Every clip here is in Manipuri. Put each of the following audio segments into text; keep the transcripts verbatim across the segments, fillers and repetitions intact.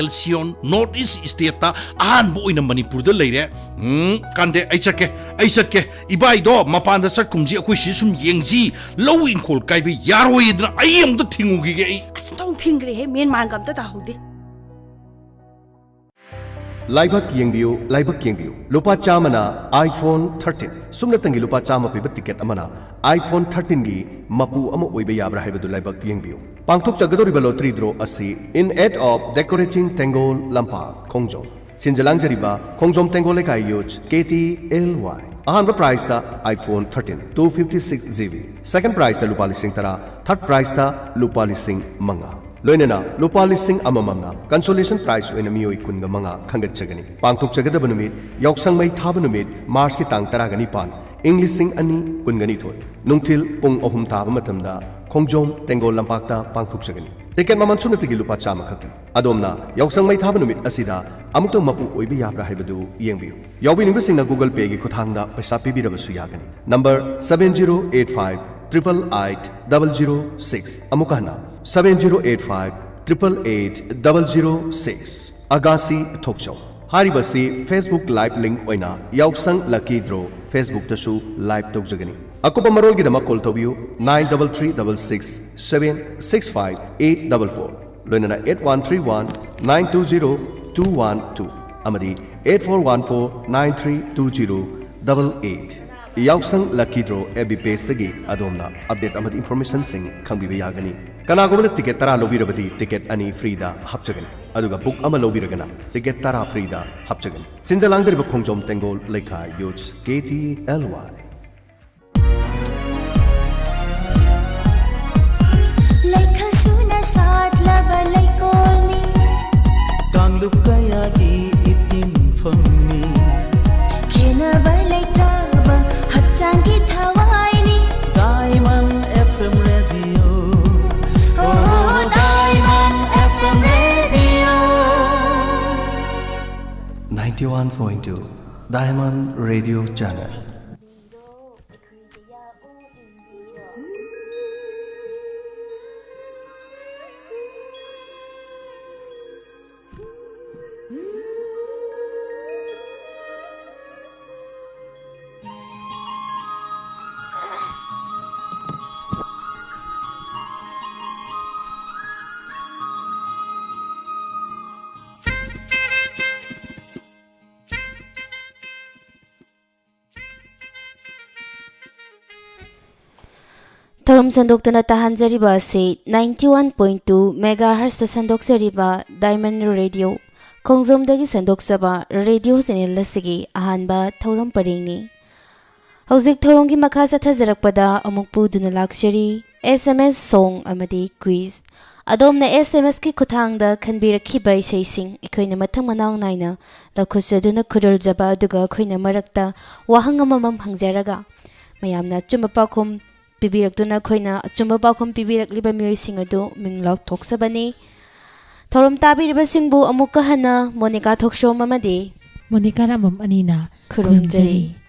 ꯑꯦꯜꯁꯤꯌꯣꯟ ꯅꯣꯔꯠ ꯏꯁ ꯁ꯭ꯇꯦꯠꯇ ꯑꯍꯥꯟꯕ ꯑꯣꯏꯅ ꯃꯅꯤꯄꯨꯔꯗ ꯂꯩꯔꯦ꯫ ꯎꯝ, ꯀꯥꯟꯗꯦ, ꯑꯩ ꯆꯠꯀꯦ, ꯑꯩ ꯆꯠꯀꯦ꯫ ꯏꯕꯥꯏꯗꯣ ꯃꯄꯥꯟꯗ ꯆꯠꯈꯨꯝꯁꯤ, ꯑꯩꯈꯣꯏ ꯁꯤ ꯁꯨꯝ ꯌꯦꯡꯁꯤ꯫ ꯂꯧ ꯏꯪꯈꯣꯜ ꯀꯥꯏꯕ ꯌꯥꯔꯣꯏꯗꯅ ꯑꯩ ꯑꯃꯨꯛꯇ ꯊꯤꯡꯉꯨꯈꯤꯒꯦ ꯑꯩ꯫ ꯑꯁ, ꯑꯣꯟꯊꯣꯛꯅ ꯐꯤꯡꯈ꯭ꯔꯦꯍꯦ, ꯃꯦꯟ ꯃꯥꯟꯒ ꯑꯝꯇ ꯇꯥꯍꯧꯗꯦ꯫ ꯂꯥꯏꯕꯛ ꯌꯦꯡꯕꯤꯌꯨ, ꯂꯥꯏꯕꯛ ꯌꯦꯡꯕꯤꯌꯨ꯫ ꯂꯨꯄꯥ ꯆꯥꯝꯃꯅ iPhone thirteen, ꯁꯨꯞꯅꯇꯪꯒꯤ ꯂꯨꯄꯥ ꯆꯥꯝꯃ ꯄꯤꯕ ꯇꯤꯀꯦꯠ ꯑꯃꯅ iPhone thirteenꯒꯤ ꯃꯄꯨ ꯑꯃ ꯑꯣꯏꯕ ꯌꯥꯕ꯭ꯔꯥ ꯍꯥꯏꯕꯗꯨ ꯂꯥꯏꯕꯛ ꯌꯦꯡꯕꯤꯌꯨ꯫ ꯄꯥꯡꯊꯣꯛꯆꯒꯗꯧꯔꯤꯕ lottery draw ꯑꯁꯤ in aid of Decorating Tengol Lampak, Khongjom꯫ ꯁꯤꯟꯖ ꯂꯥꯡꯖꯔꯤꯕ ꯈꯣꯡꯖꯣꯝ ꯇꯦꯡꯒꯣꯜ ꯂꯩꯀꯥꯏ Youth, K T L Y꯫ ꯑꯍꯥꯟꯕ prizeꯇ iPhone thirteen, two fifty six GB꯫ Second prizeꯇ ꯂꯨꯄꯥ ꯂꯤꯁꯤꯡ ꯇꯔꯥ, third prizeꯇ ꯂꯨꯄꯥ ꯂꯤꯁꯤꯡ ꯃꯉꯥ꯫ ꯂꯣꯏꯅꯅ ꯂꯨꯄꯥ ꯂꯤꯁꯤꯡ ꯑꯃꯃꯝꯅ consolation prize ꯑꯣꯏꯅ ꯃꯤꯑꯣꯏ ꯀꯨꯟꯒ ꯃꯉꯥ ꯈꯟꯒꯠꯆꯒꯅꯤ꯫ ꯄꯥꯡꯊꯣꯛꯆꯒꯗꯕ ꯅꯨꯃꯤꯠ, ꯌꯥꯎꯁꯪ ꯃꯩ ꯊꯥꯕ ꯅꯨꯃꯤꯠ, Marchꯀꯤ ꯇꯥꯡ ꯇꯔꯥꯒ ꯅꯤꯄꯥꯟ, ꯏꯪ ꯂꯤꯁꯤꯡ ꯑꯅꯤ ꯀꯨꯟꯒ ꯅꯤꯊꯣꯏ, ꯅꯨꯡꯊꯤꯜ ꯄꯨꯡ ꯑꯍꯨꯝ ꯇꯥꯕ ꯃꯇꯝꯗ ꯈꯣꯡꯖꯣꯝ ꯇꯦꯡꯒꯣꯜ ꯂꯝꯄꯥꯛꯇ ꯄꯥꯡꯊꯣꯛꯆꯒꯅꯤ꯫ ꯇꯤꯀꯦꯠ ꯃꯃꯜ ꯁꯨꯞꯅꯇꯒꯤ ꯂꯨꯄꯥ ꯆꯥꯝꯃ ꯈꯛꯇꯅꯤ꯫ ꯑꯗꯣꯝꯅ ꯌꯥꯎꯁꯪ ꯃꯩ ꯊꯥꯕ ꯅꯨꯃꯤꯠ ꯑꯁꯤꯗ ꯑꯃꯨꯛꯇꯪ ꯃꯄꯨ ꯑꯣꯏꯕ ꯌꯥꯕ꯭ꯔꯥ ꯍꯥꯏꯕꯗꯨ ꯌꯦꯡꯕꯤꯌꯨ꯫ ꯌꯥꯎꯕꯤꯅꯤꯡꯕꯁꯤꯡꯅ Google Payꯒꯤ ꯈꯨꯠꯊꯥꯡꯗ ꯄꯩꯁꯥ ꯄꯤꯕꯤꯔꯕꯁꯨ ꯌꯥꯒꯅꯤ꯫ Number seven zero eight five triple eight double zero six꯫ ꯑꯃꯨꯛꯀ ꯍꯟꯅ, seven zero eight five triple eight double zero six꯫ ꯑꯒꯥꯁꯤ ꯊꯣꯛꯆꯧ꯫ ꯍꯥꯏꯔꯤꯕꯁꯤ Facebook Live link ꯑꯣꯏꯅ ꯌꯥꯎꯁꯪ Lucky Draw Facebookꯇꯁꯨ live ꯇꯧꯖꯒꯅꯤ꯫ ꯑꯀꯨꯞꯄ ꯃꯔꯣꯜꯒꯤꯗꯃꯛ call ꯇꯧꯕꯤꯌꯨ nine double three double six seven six five eight double four꯫ ꯂꯣꯏꯅꯅ eight one three one nine two zero two one two ꯑꯃꯗꯤ eight four one four nine three two zero double eight꯫ ꯌꯥꯎꯁꯪ Lucky Draw F B pageꯇꯒꯤ ꯑꯗꯣꯝꯅ update ꯑꯃꯗꯤ informationꯁꯤꯡ ꯈꯪꯕꯤꯕ ꯌꯥꯒꯅꯤ꯫ ꯀꯅꯥꯒꯨꯝꯕꯅ ꯇꯤꯀꯦꯠ ꯇꯔꯥ ꯂꯧꯕꯤꯔꯕꯗꯤ ꯇꯤꯀꯦꯠ ꯑꯅꯤ freeꯗ ꯍꯥꯞꯆꯒꯅꯤ, ꯑꯗꯨꯒ book ꯑꯃ ꯂꯧꯕꯤꯔꯒꯅ ꯇꯤꯀꯦꯠ ꯇꯔꯥ freeꯗ ꯍꯥꯞꯆꯒꯅꯤ꯫ ꯁꯤꯟꯖ ꯂꯥꯡꯖꯔꯤꯕ ꯈꯣꯡꯖꯣꯝ ꯇꯦꯡꯒꯣꯜ ꯂꯩꯀꯥꯏ Youth, K T L Y꯫ ꯂꯩꯈꯜ ꯁꯨꯅ ꯁꯥꯠꯂꯕ ꯂꯩꯀꯣꯜꯅꯤ꯫ ꯀꯥꯡꯂꯨꯞ ꯀꯌꯥꯒꯤ ꯏꯇꯤꯟꯐꯝꯅꯤ꯫ ꯈꯦꯟꯅꯕ ꯂꯩꯇ꯭ꯔꯕ ꯍꯛꯆꯥꯡꯒꯤ ꯊꯋꯥꯏꯅꯤ꯫ Diamond F M Radio꯫ Oh, Diamond F M Radio꯫ Ninety one point two Diamond Radio Channel꯫ ꯊꯧꯔꯝ ꯁꯟꯗꯣꯛꯇꯨꯅ ꯇꯥꯍꯟꯖꯔꯤꯕ ꯑꯁꯤ ninety one point two megahertzꯇ ꯁꯟꯗꯣꯛꯆꯔꯤꯕ Diamond Radio ꯈꯣꯡꯖꯣꯝꯗꯒꯤ ꯁꯟꯗꯣꯛꯆꯕ ꯔꯦꯗꯤꯑꯣ ꯆꯦꯅꯦꯜ ꯑꯁꯤꯒꯤ ꯑꯍꯥꯟꯕ ꯊꯧꯔꯝ ꯄꯔꯦꯡꯅꯤ꯫ ꯍꯧꯖꯤꯛ ꯊꯧꯔꯝꯒꯤ ꯃꯈꯥ ꯆꯠꯊꯖꯔꯛꯄꯗ ꯑꯃꯨꯛ ꯄꯨꯗꯨꯅ ꯂꯥꯛꯆꯔꯤ S M S song ꯑꯃꯗꯤ quiz꯫ ꯑꯗꯣꯝꯅ S M Sꯀꯤ ꯈꯨꯠꯊꯥꯡꯗ ꯈꯟꯕꯤꯔꯛꯈꯤꯕ ꯏꯁꯩꯁꯤꯡ ꯑꯩꯈꯣꯏꯅ ꯃꯊꯪ ꯃꯅꯥꯎ ꯅꯥꯏꯅ ꯂꯧꯈꯠꯆꯗꯨꯅ ꯈꯨꯗꯣꯜꯖꯕ ꯑꯗꯨꯒ ꯑꯩꯈꯣꯏꯅ ꯃꯔꯛꯇ ꯋꯥꯍꯪ ꯑꯃꯃꯝ ꯍꯪꯖꯔꯒ ꯃꯌꯥꯝꯅ ꯑꯆꯨꯝꯕ ꯄꯥꯎꯈꯨꯝ ꯄꯤꯕꯤꯔꯛꯇꯨꯅ ꯑꯩꯈꯣꯏꯅ ꯑꯆꯨꯝꯕ ꯄꯥꯎꯈꯨꯝ ꯄꯤꯕꯤꯔꯛꯂꯤꯕ ꯃꯤꯑꯣꯏꯁꯤꯡ ꯑꯗꯨ ꯃꯤꯡ ꯂꯥꯎꯊꯣꯛꯆꯕꯅꯤ꯫ ꯊꯧꯔꯝ ꯇꯥꯕꯤꯔꯤꯕꯁꯤꯡꯕꯨ ꯑꯃꯨꯛꯀ ꯍꯟꯅ ꯃꯣꯅꯤꯀꯥ ꯊꯣꯛꯁꯣꯝ ꯑꯃꯗꯤ ꯃꯣꯅꯤꯀꯥ ꯔꯥꯝꯕꯝ ꯑꯅꯤꯅ ꯈꯨꯔꯨꯝꯖꯔꯤ꯫ ꯈꯨꯔꯨꯝꯖꯔꯤ꯫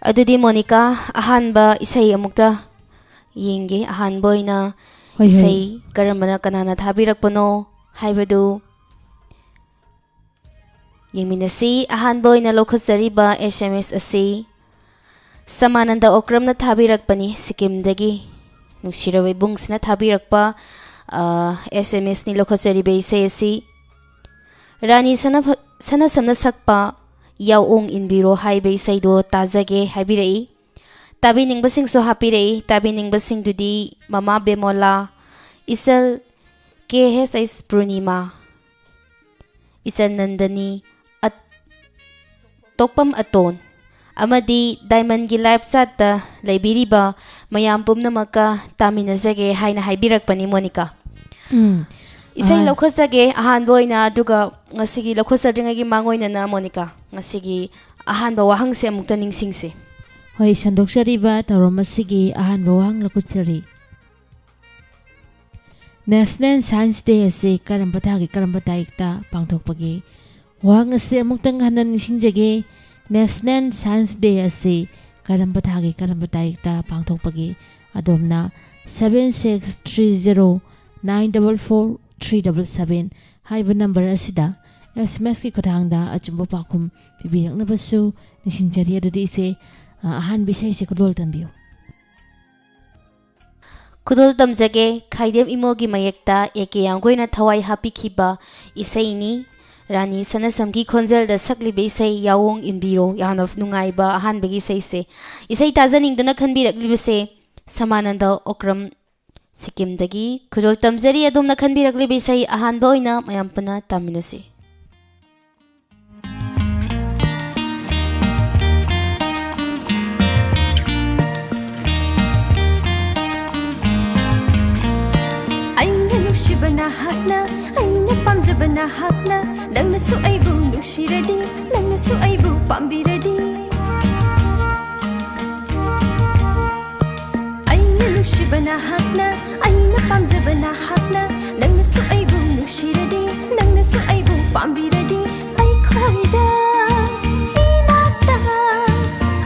ꯑꯗꯨꯗꯤ ꯃꯣꯅꯤꯀꯥ, ꯑꯍꯥꯟꯕ ꯏꯁꯩ ꯑꯃꯨꯛꯇ ꯌꯦꯡꯒꯦ꯫ ꯑꯍꯥꯟꯕ ꯑꯣꯏꯅ ꯍꯣꯏ, ꯍꯣꯏ꯫ ꯏꯁꯩ ꯀꯔꯝꯕꯅ, ꯀꯅꯥꯅ ꯊꯥꯕꯤꯔꯛꯄꯅꯣ ꯍꯥꯏꯕꯗꯨ ꯌꯦꯡꯃꯤꯟꯅꯁꯤ꯫ ꯑꯍꯥꯟꯕ ꯑꯣꯏꯅ ꯂꯧꯈꯠꯆꯔꯤꯕ S M S ꯑꯁꯤ ꯁꯃꯥꯅꯟꯗ ꯑꯣꯀ꯭ꯔꯝꯅ ꯊꯥꯕꯤꯔꯛꯄꯅꯤ, ꯁꯤꯛꯀꯤꯝꯗꯒꯤ꯫ ꯅꯨꯡꯁꯤꯔꯕ ꯏꯕꯨꯡꯁꯤꯅ ꯊꯥꯕꯤꯔꯛꯄ, ꯑ, S M Sꯅꯤ ꯂꯧꯈꯠꯆꯔꯤꯕ ꯏꯁꯩ ꯑꯁꯤ꯫ ꯔꯥꯅꯤ ꯁꯅ-, ꯁꯅꯁꯝꯅ ꯁꯛꯄ ꯌꯥꯎꯑꯣꯡ ꯏꯟꯕꯤꯔꯣ ꯍꯥꯏꯕ ꯏꯁꯩꯗꯣ ꯇꯥꯖꯒꯦ ꯍꯥꯏꯕꯤꯔꯛꯏ꯫ ꯇꯥꯕꯤꯅꯤꯡꯕꯁꯤꯡꯁꯨ ꯍꯥꯞꯄꯤꯔꯛꯏ꯫ ꯇꯥꯕꯤꯅꯤꯡꯕꯁꯤꯡꯗꯨꯗꯤ ꯃꯃꯥ ꯕꯦꯃꯣꯂꯥ, ꯏꯆꯜ K H S ꯄꯨꯔꯅꯤꯃꯥ, ꯏꯆꯟ ꯅꯟꯗꯅꯤ, ꯑꯠ-, ꯇꯣꯛꯄꯝ ꯑꯇꯣꯟ, ꯑꯃꯗꯤ Diamondꯒꯤ live chatꯇ ꯂꯩꯕꯤꯔꯤꯕ ꯃꯌꯥꯝ ꯄꯨꯝꯅꯃꯛꯀ ꯇꯥꯃꯤꯟꯅꯖꯒꯦ ꯍꯥꯏꯅ ꯍꯥꯏꯕꯤꯔꯛꯄꯅꯤ, ꯃꯣꯅꯤꯀꯥ꯫ ꯎꯝ꯫ ꯏꯁꯩ ꯑꯍꯥꯟ- ꯂꯧꯈꯠꯆꯒꯦ ꯑꯍꯥꯟꯕ ꯑꯣꯏꯅ, ꯑꯗꯨꯒ ꯉꯁꯤꯒꯤ ꯂꯧꯈꯠꯆꯗ꯭ꯔꯤꯉꯩꯒꯤ ꯃꯥꯡꯑꯣꯏꯅꯅ, ꯃꯣꯅꯤꯀꯥ, ꯉꯁꯤꯒꯤ ꯑꯍꯥꯟꯕ ꯋꯥꯍꯪꯁꯦ ꯑꯃꯨꯛꯇ ꯅꯤꯡꯁꯤꯡꯁꯤ꯫ ꯍꯣꯏ, ꯁꯟꯗꯣꯛꯆꯔꯤꯕ ꯊꯧꯔꯝ ꯑꯁꯤꯒꯤ ꯑꯍꯥꯟꯕ ꯋꯥꯍꯪ ꯂꯧꯈꯠꯆꯔꯤ꯫ National Science Day ꯑꯁꯤ ꯀꯔꯝꯕ ꯊꯥꯒꯤ ꯀꯔꯝꯕ ꯇꯥꯔꯤꯛꯇ ꯄꯥꯡꯊꯣꯛꯄꯒꯦ? ꯋꯥꯍꯪ ꯑꯁꯤ ꯑꯃꯨꯛꯇꯪ ꯍꯟꯅ ꯅꯤꯡꯁꯤꯡꯖꯒꯦ꯫ National Science Day ꯑꯁꯤ ꯀꯔꯝꯕ ꯊꯥꯒꯤ ꯀꯔꯝꯕ ꯇꯥꯔꯤꯛꯇ ꯄꯥꯡꯊꯣꯛꯄꯒꯦ? ꯑꯗꯣꯝꯅ seven six three zero nine double four three double seven ꯍꯥꯏꯕ ꯅꯝꯕꯔ ꯑꯁꯤꯗ S M S ꯀꯤ ꯈꯨꯠꯊꯥꯡꯗ ꯑꯆꯨꯝꯕ ꯄꯥꯎꯈꯨꯝ ꯄꯤꯕꯤꯔꯛꯅꯕꯁꯨ ꯅꯤꯡꯁꯤꯡꯖꯔꯤ꯫ ꯑꯗꯨꯗꯤ ꯏꯆꯦ, ꯑ, ꯑꯍꯥꯟꯕ ꯏꯁꯩꯁꯦ ꯈꯨꯗꯣꯜ ꯇꯝꯕꯤꯌꯨ꯫ ꯈꯨꯗꯣꯜ ꯇꯝꯖꯒꯦ꯫ ꯈꯥꯏꯗꯦꯝ ꯏꯃꯣꯒꯤ ꯃꯌꯦꯛꯇ A K ꯌꯥꯝꯒꯣꯏꯅ ꯊꯋꯥꯏ ꯍꯥꯞꯄꯤꯈꯤꯕ ꯏꯁꯩꯅꯤ꯫ ꯔꯥꯅꯤ ꯁꯅꯥꯁꯝꯒꯤ ꯈꯣꯟꯖꯦꯜꯗ ꯁꯛꯂꯤꯕ ꯏꯁꯩ ꯌꯥꯑꯣꯡ ꯏꯟꯕꯤꯔꯣ꯫ ꯌꯥꯝꯅ ꯅꯨꯡꯉꯥꯏꯕ ꯑꯍꯥꯟꯕꯒꯤ ꯏꯁꯩꯁꯦ꯫ ꯏꯁꯩ ꯇꯥꯖꯅꯤꯡꯗꯨꯅ ꯈꯟꯕꯤꯔꯛꯂꯤꯕꯁꯦ ꯁꯃꯥꯅꯟꯗ ꯑꯣꯀ꯭ꯔꯝ, ꯁꯤꯛꯀꯤꯝꯗꯒꯤ꯫ ꯈꯨꯗꯣꯜ ꯇꯝꯖꯔꯤ꯫ ꯑꯗꯣꯝꯅ ꯈꯟꯕꯤꯔꯛꯂꯤꯕ ꯏꯁꯩ ꯑꯍꯥꯟꯕ ꯑꯣꯏꯅ ꯃꯌꯥꯝ ꯄꯨꯟꯅ ꯇꯥꯃꯤꯟꯅꯁꯤ꯫ ꯑꯩꯅ ꯅꯨꯡꯁꯤꯕ ꯅꯍꯥꯛꯅ, ꯑꯩꯅ ꯄꯥꯝꯖꯕ ꯅꯍꯥꯛꯅ, ꯅꯪꯅꯁꯨ ꯑꯩꯕꯨ ꯅꯨꯡꯁꯤꯔꯗꯤ, ꯅꯪꯅꯁꯨ ꯑꯩꯕꯨ ꯄꯥꯝꯕꯤꯔꯗꯤ꯫ ꯑꯩꯅ ꯅꯨꯡꯁꯤꯕ ꯅꯍꯥꯛꯅ, ꯑꯩꯅ ꯄꯥꯝꯖꯕ ꯅꯍꯥꯛꯅ, ꯅꯪꯅꯁꯨ ꯑꯩꯕꯨ ꯅꯨꯡꯁꯤꯔꯗꯤ, ꯅꯪꯅꯁꯨ ꯑꯩꯕꯨ ꯄꯥꯝꯕꯤꯔꯗꯤ, ꯑꯩꯈꯣꯏꯗ ꯏꯅꯥꯛꯇ,